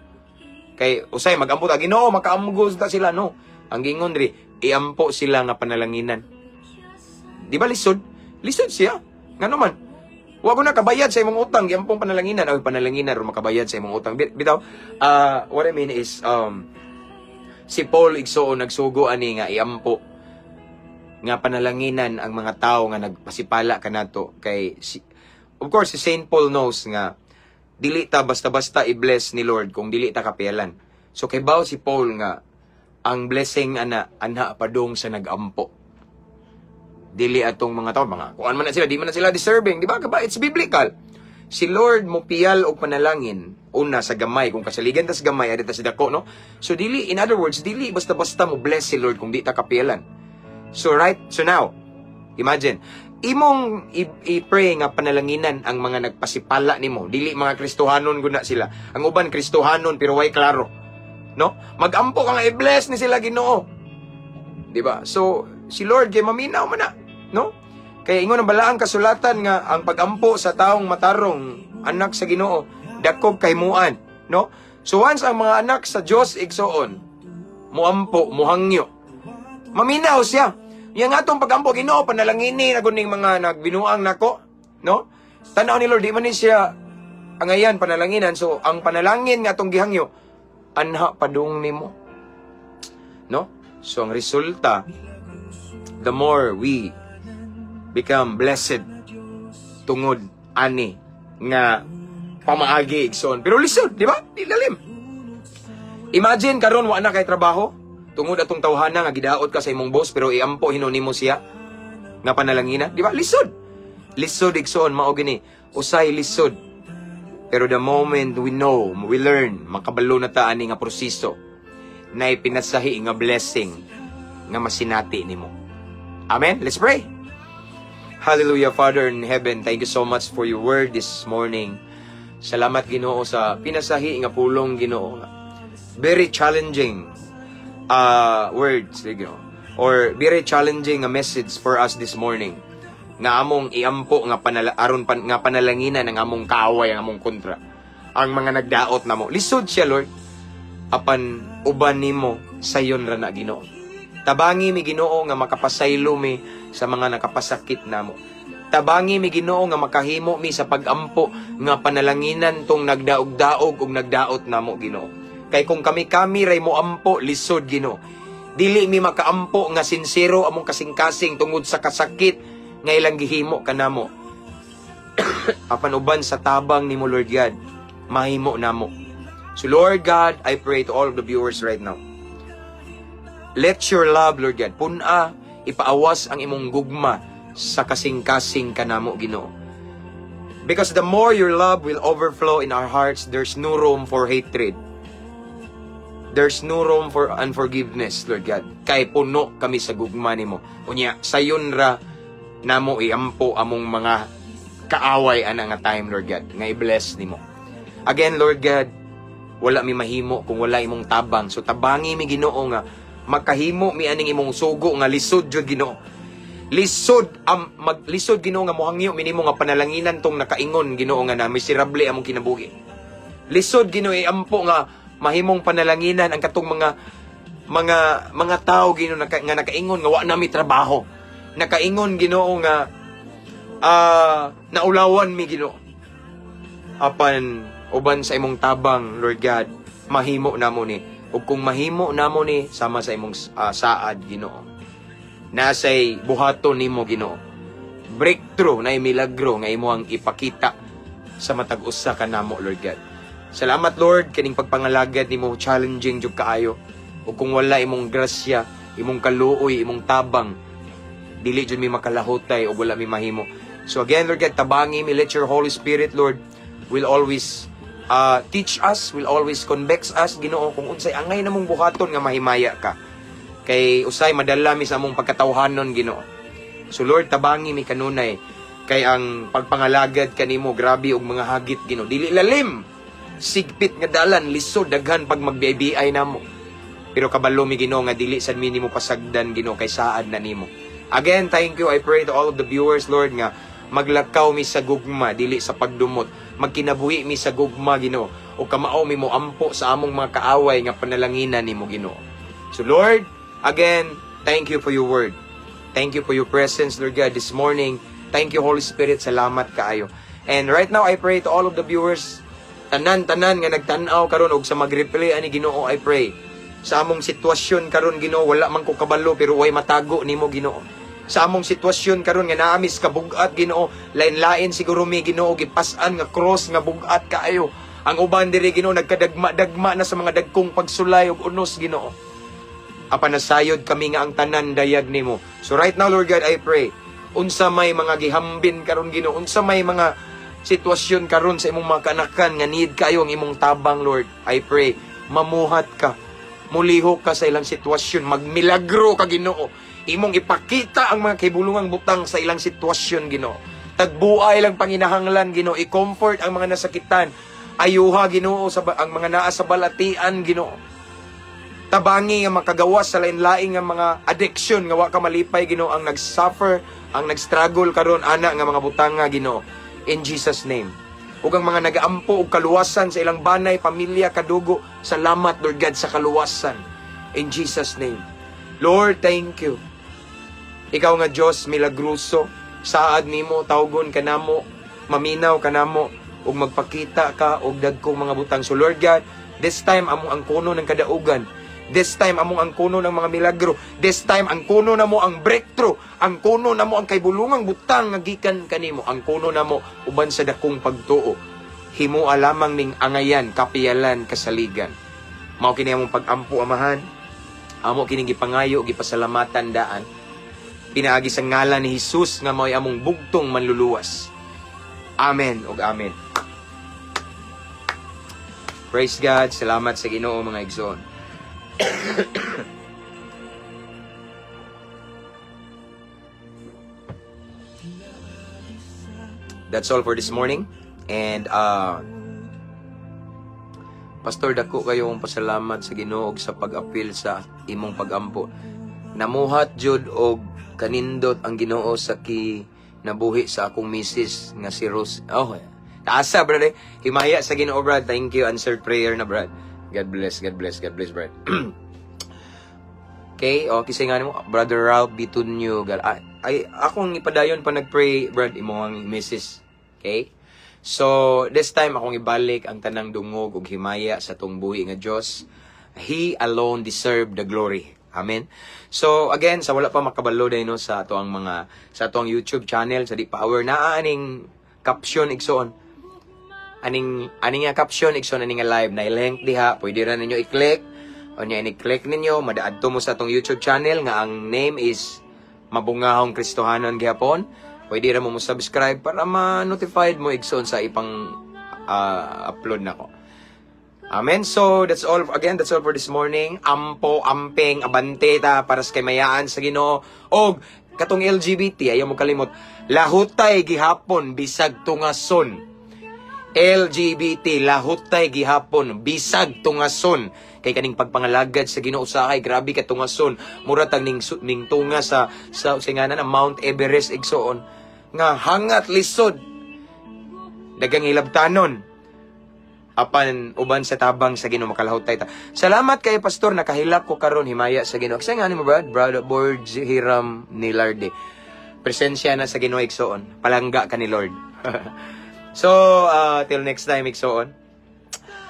Kay usay magampo ta, "Ginoo, makaamgos ta sila," no. Ang gingon diri, iampo sila nga panalanginan. Di ba lisod? Lisod siya. Ngano man? Wa ko na kabayad sa imong utang, giampong panalanginan, ay panalanginan ro makabayad sa imong utang. Bitaw, what I mean is si Paul, igsoon, nagsugo ani nga iampo nga panalanginan ang mga tao nga nagpasipala kanato kay si, of course, si Saint Paul knows nga dili ta basta-basta i-bless ni Lord kung dili ta kapiyalan. So kay baw si Paul nga ang blessing ana anha padung sa nagampo. Dili atong mga tao, mga kuan man na sila, di man na sila deserving, di ba? Kaba, it's biblical. Si Lord mo piyal og panalangin una sa gamay, kung kasaligan tas gamay adi tas dako, no? So dili, in other words, dili basta-basta mo bless si Lord kung di ta kapiyalan. So right, so now, imagine, imong i-pray nga panalanginan ang mga nagpasipala nimo, dili mga Kristohanon guna sila. Ang uban Kristohanon pero way klaro. No? Magampo ka nga i-bless ni sila, Ginoo. Di ba? So si Lord kay maminaw man na, no? Kaya ingon ang balaang kasulatan nga ang pagampo sa taong matarong, anak sa Ginoo, dakog kahimuan, no? So once ang mga anak sa Dios, igsoon, muampo, muhangyo, maminaw siya. Yang atong pagampo, "Ginoo, panalangini na kuning mga nagbinuang nako," no? Tanaw ni Lord, di man ni siya angayan panalanginan. So ang panalangin nga atong gihangyo, anha padung nimo. No? So ang resulta, the more we become blessed tungod ani nga pamaagi, igsoon. Pero lisod, di ba? Di lalim. Imagine karon wa na kay trabaho tungod atong tawhana nga gidaot ka sa imong boss, pero iampo hinuon nimo siya nga panalangina, di ba? Lisod. Lisod, igsoon, mao gini. Usay lisod. Pero the moment we know, we learn, makabalo na ta ani nga proseso, na ipinasahi nga blessing nga masinati nimo. Amen? Let's pray. Hallelujah, Father in heaven. Thank you so much for your word this morning. Salamat, Ginoo, sa pinasahi nga pulong, Ginoo. Very challenging words, Ginoo. Or very challenging nga message for us this morning. Nga among iampo nga aron nga panalanginan ang among kaaway, ang among kontra. Ang mga nagdaot namo. Lisod siya, Lord. Apan uban nimo sayon ra na, Ginoo. Tabangi mi, Ginoo, nga makapasaylo mi sa mga nakapasakit namo. Tabangi mi, Ginoo, nga makahimo mi sa pagampo nga panalanginan tong nagdaog-daog ug nagdaot namo, Ginoo. Kay kung kami-kami ray mo ampo, lisod, Ginoo. Dili mi makaampo nga sinsero among kasing-kasing tungod sa kasakit nga ilang gihimo kanamo. Apan uban sa tabang nimo, Lord God, mahimo namo. So Lord God, I pray to all of the viewers right now. Let your love, Lord God, pun-a, ipaawas ang imong gugma sa kasing-kasing kanamo, Ginoo. Because the more your love will overflow in our hearts, there's no room for hatred. There's no room for unforgiveness, Lord God. Kay puno kami sa gugma nimo. Unya, sayon ra namo iampo among mga kaaway ana nga time, Lord God, nga i-bless nimo. Again, Lord God, wala mi mahimo kung wala imong tabang. So tabangi mi, Ginoo, nga makahimo mi aning imong sugo nga lisod jud, Ginoo. Lisod am maglisod, Ginoo, nga mohangyo mi nimo nga panalanginan tong nakaingon, Ginoo, nga na miserable among kinabuhi. Lisod, Ginoo, iampo nga mahimong panalanginan ang katong mga tao, Ginoo, nga nakaingon nga wa nami trabaho. Nakaingon, Ginoo, nga naulawan mi, Ginoo. Apan uban sa imong tabang, Lord God, mahimo namo ni. Ug kung mahimo namo ni sama sa imong saad, Ginoo, nasay buhaton nimo, Ginoo. Breakthrough na milagro nga imo ang ipakita sa matag usa kanamo, Lord God. Salamat, Lord, kining pagpangalagad nimo challenging jud kaayo. Ug kung wala imong grasya, imong kaluoy, imong tabang, dili jud mi makalahutay ug wala mi mahimo. So again, Lord God, tabangi mi. Let your Holy Spirit, Lord, will always teach us, will always convex us, Ginoo, kung unsay angay namong buhaton nga mahimaya ka. Kay usay madala mi sa among pagkatawhanon, Ginoo. So Lord, tabangi mi kanunay kay ang pagpangalagad kanimo grabe og mga hagit, Ginoo. Dili lalim. Sigpit nga dalan, lisod, daghan pag magbiay namo. Pero kabalo mi, Ginoo, nga dili sad mi nimo pasagdan, Ginoo, kay saad na nimo. Again, thank you. I pray to all of the viewers, Lord, nga maglakaw mi sa gugma, dili sa pagdumot. Magkinabuhi mi sa gugma, Ginoo. O kamao mi mo ampo sa among mga kaaway nga panalanginan nimo, Ginoo. So Lord, again, thank you for your word. Thank you for your presence, Lord God, this morning. Thank you, Holy Spirit. Salamat kaayo. And right now, I pray to all of the viewers, tanan-tanan nga nagtan-aw karon og sa mag-replay ani, Ginoo, I pray. Sa among sitwasyon karon, Ginoo, wala man ko kabalo pero way matago nimo, Ginoo. Sa among sitwasyon karon nga naa mi sa kabugat, Ginoo, lain-lain siguro mi, Ginoo, gipas-an nga cross nga bugat kaayo. Ang uban diri, Ginoo, nagkadagma-dagma na sa mga dagkong pagsulay ug unos, Ginoo. Apan nasayod kami nga ang tanan dayag nimo. So right now, Lord God, I pray, unsa may mga gihambin karon, Ginoo, unsa may mga sitwasyon karon sa imong mga kanakan nga need kayo ang imong tabang, Lord. I pray, mamuhat ka. Mulihok ka sa ilang sitwasyon, magmilagro ka, Ginoo. Imong ipakita ang mga kahibulungang butang sa ilang sitwasyon, Ginoo. Tagbuay ilang panginahanglan, Ginoo. I-comfort ang mga nasakitan. Ayuha, Ginoo, sa ang mga naa sa balatian, Ginoo. Tabangi nga makagawas sa lain-laing nga mga addiction nga wa ka malipay, Ginoo, ang nag-suffer, ang nag-struggle karon ana nga mga butanga, Ginoo. In Jesus' name. Ug ang mga nagaampo og kaluwasan sa ilang banay, pamilya, kadugo, salamat, Lord God, sa kaluwasan. In Jesus' name. Lord, thank you. Ikaw nga Dios milagroso, saad nimo tawgon kanamo, maminaw kanamo ug magpakita ka og dagkong mga butang. So Lord God, this time among ang kuno ng kadaugan. This time among ang kuno ng mga milagro. This time ang kuno namo ang breakthrough. Ang kuno namo ang kaibulungang butang nga gikan kanimo. Ang kuno namo uban sa dakong pagtuo. Himoa lamang ning angayan, kapiyalan, kasaligan. Mao kini among pag-ampo, Amahan. Amo kining gipangayo, gipasalamatan daan. Pinaagi sa ngalan ni Jesus nga mao'y among bugtong manluluwas. Amen ug amen. Praise God. Salamat sa Ginoo, mga igsoon. That's all for this morning. And Pastor, dako kayong pasalamat sa Ginoo sa pag-apil sa imong pagampo. Namuhat jud og kanindot ang Ginoo sa kinabuhi sa akong misis nga si Rose. Oh, taasa, brother. Himaya sa Ginoo, brad. Thank you. Answered prayer na, brad. God bless, God bless, God bless, brad. Okay, okay sa nga nimo, Brother Ralph Bitunyo. Ay, ay, akong ipadayon pa nagpray, brad, imo ang misis. Okay? So, this time akong ibalik ang tanang dungog ug himaya sa atong buhi nga Dios. He alone deserve the glory. Amen. So, again, sa wala pa makabalo day no sa ato ang mga sa ato ang YouTube channel sa di pa aware naa aning caption, igsoon. Aning nga caption, igsoon, aning nga live na link diha, pwede ra ninyo i-click. Unya ini-click ninyo, madaadto mo sa atong YouTube channel nga ang name is Mabungahong Kristohanon gihapon. Pwede ra mo mo subscribe para ma-notified mo, igsoon, sa ipang upload nako. Amen. So, that's all. Again, that's all for this morning. Ampo, amping, abante ta para sa kaymayaan sa Ginoo. Og katong LGBT, ayaw mo kalimot. Lahutay gihapon bisag tungason. LGBT, lahutay gihapon bisag tungason. Kay kaning pagpangalagad sa Ginoo usahay grabe ka tungason. Mura tag ning tunga sa nga na Mount Everest, igsoon, nga hangat lisod. Dagang hilabtanon. Apan uban sa tabang sa Ginoo, makalahutay ta. Salamat kay Pastor, nakahilak ko karon, himaya sa Ginoo. Kasi nga mo, brad, Brad Borge Hiram Nilarde. Presensya na sa Ginoo, igsoon. Palangga ka ni Lord. So, till next time, igsoon.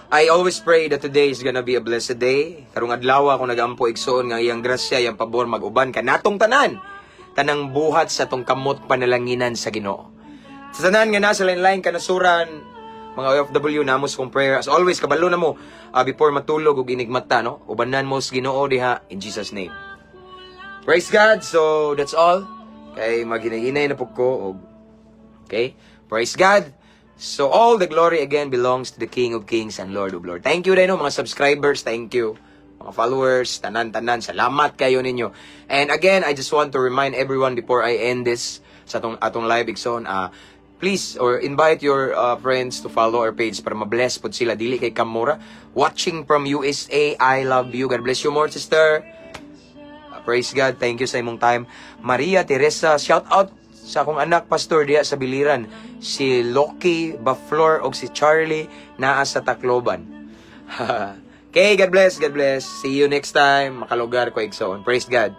I always pray that today is gonna be a blessed day. Karong adlaw ako nagampo, igsoon, nga iyang grasya, iyang pabor mag-uban kanatong tanan. Tanang buhat sa tong kamot, panalanginan sa Ginoo. Sa tanan nga nasa lain-lain kanasuran, mga OFW, namos kong prayer. As always, kabalo na mo before matulog ug inigmata, no? Ubanan mo sa Ginoo diha in Jesus' name. Praise God. So, that's all. Kay maghinay-hinay na po ko. Okay? Praise God. So, all the glory again belongs to the King of Kings and Lord of Lords. Thank you rin, no, mga subscribers. Thank you. Mga followers, tanan-tanan. Salamat kayo ninyo. And again, I just want to remind everyone before I end this sa atong live, igsoon, please or invite your friends to follow our page para ma-bless pod sila, dili kay kamura. Watching from USA, I love you. God bless you more, sister. Praise God. Thank you sa imong time. Maria Teresa, shout out sa akong anak, Pastor, diha sa Biliran. Si Loki Baflor og si Charlie naa sa Tacloban. Okay, God bless, God bless. See you next time. Makalugar ko, igsoon. Praise God.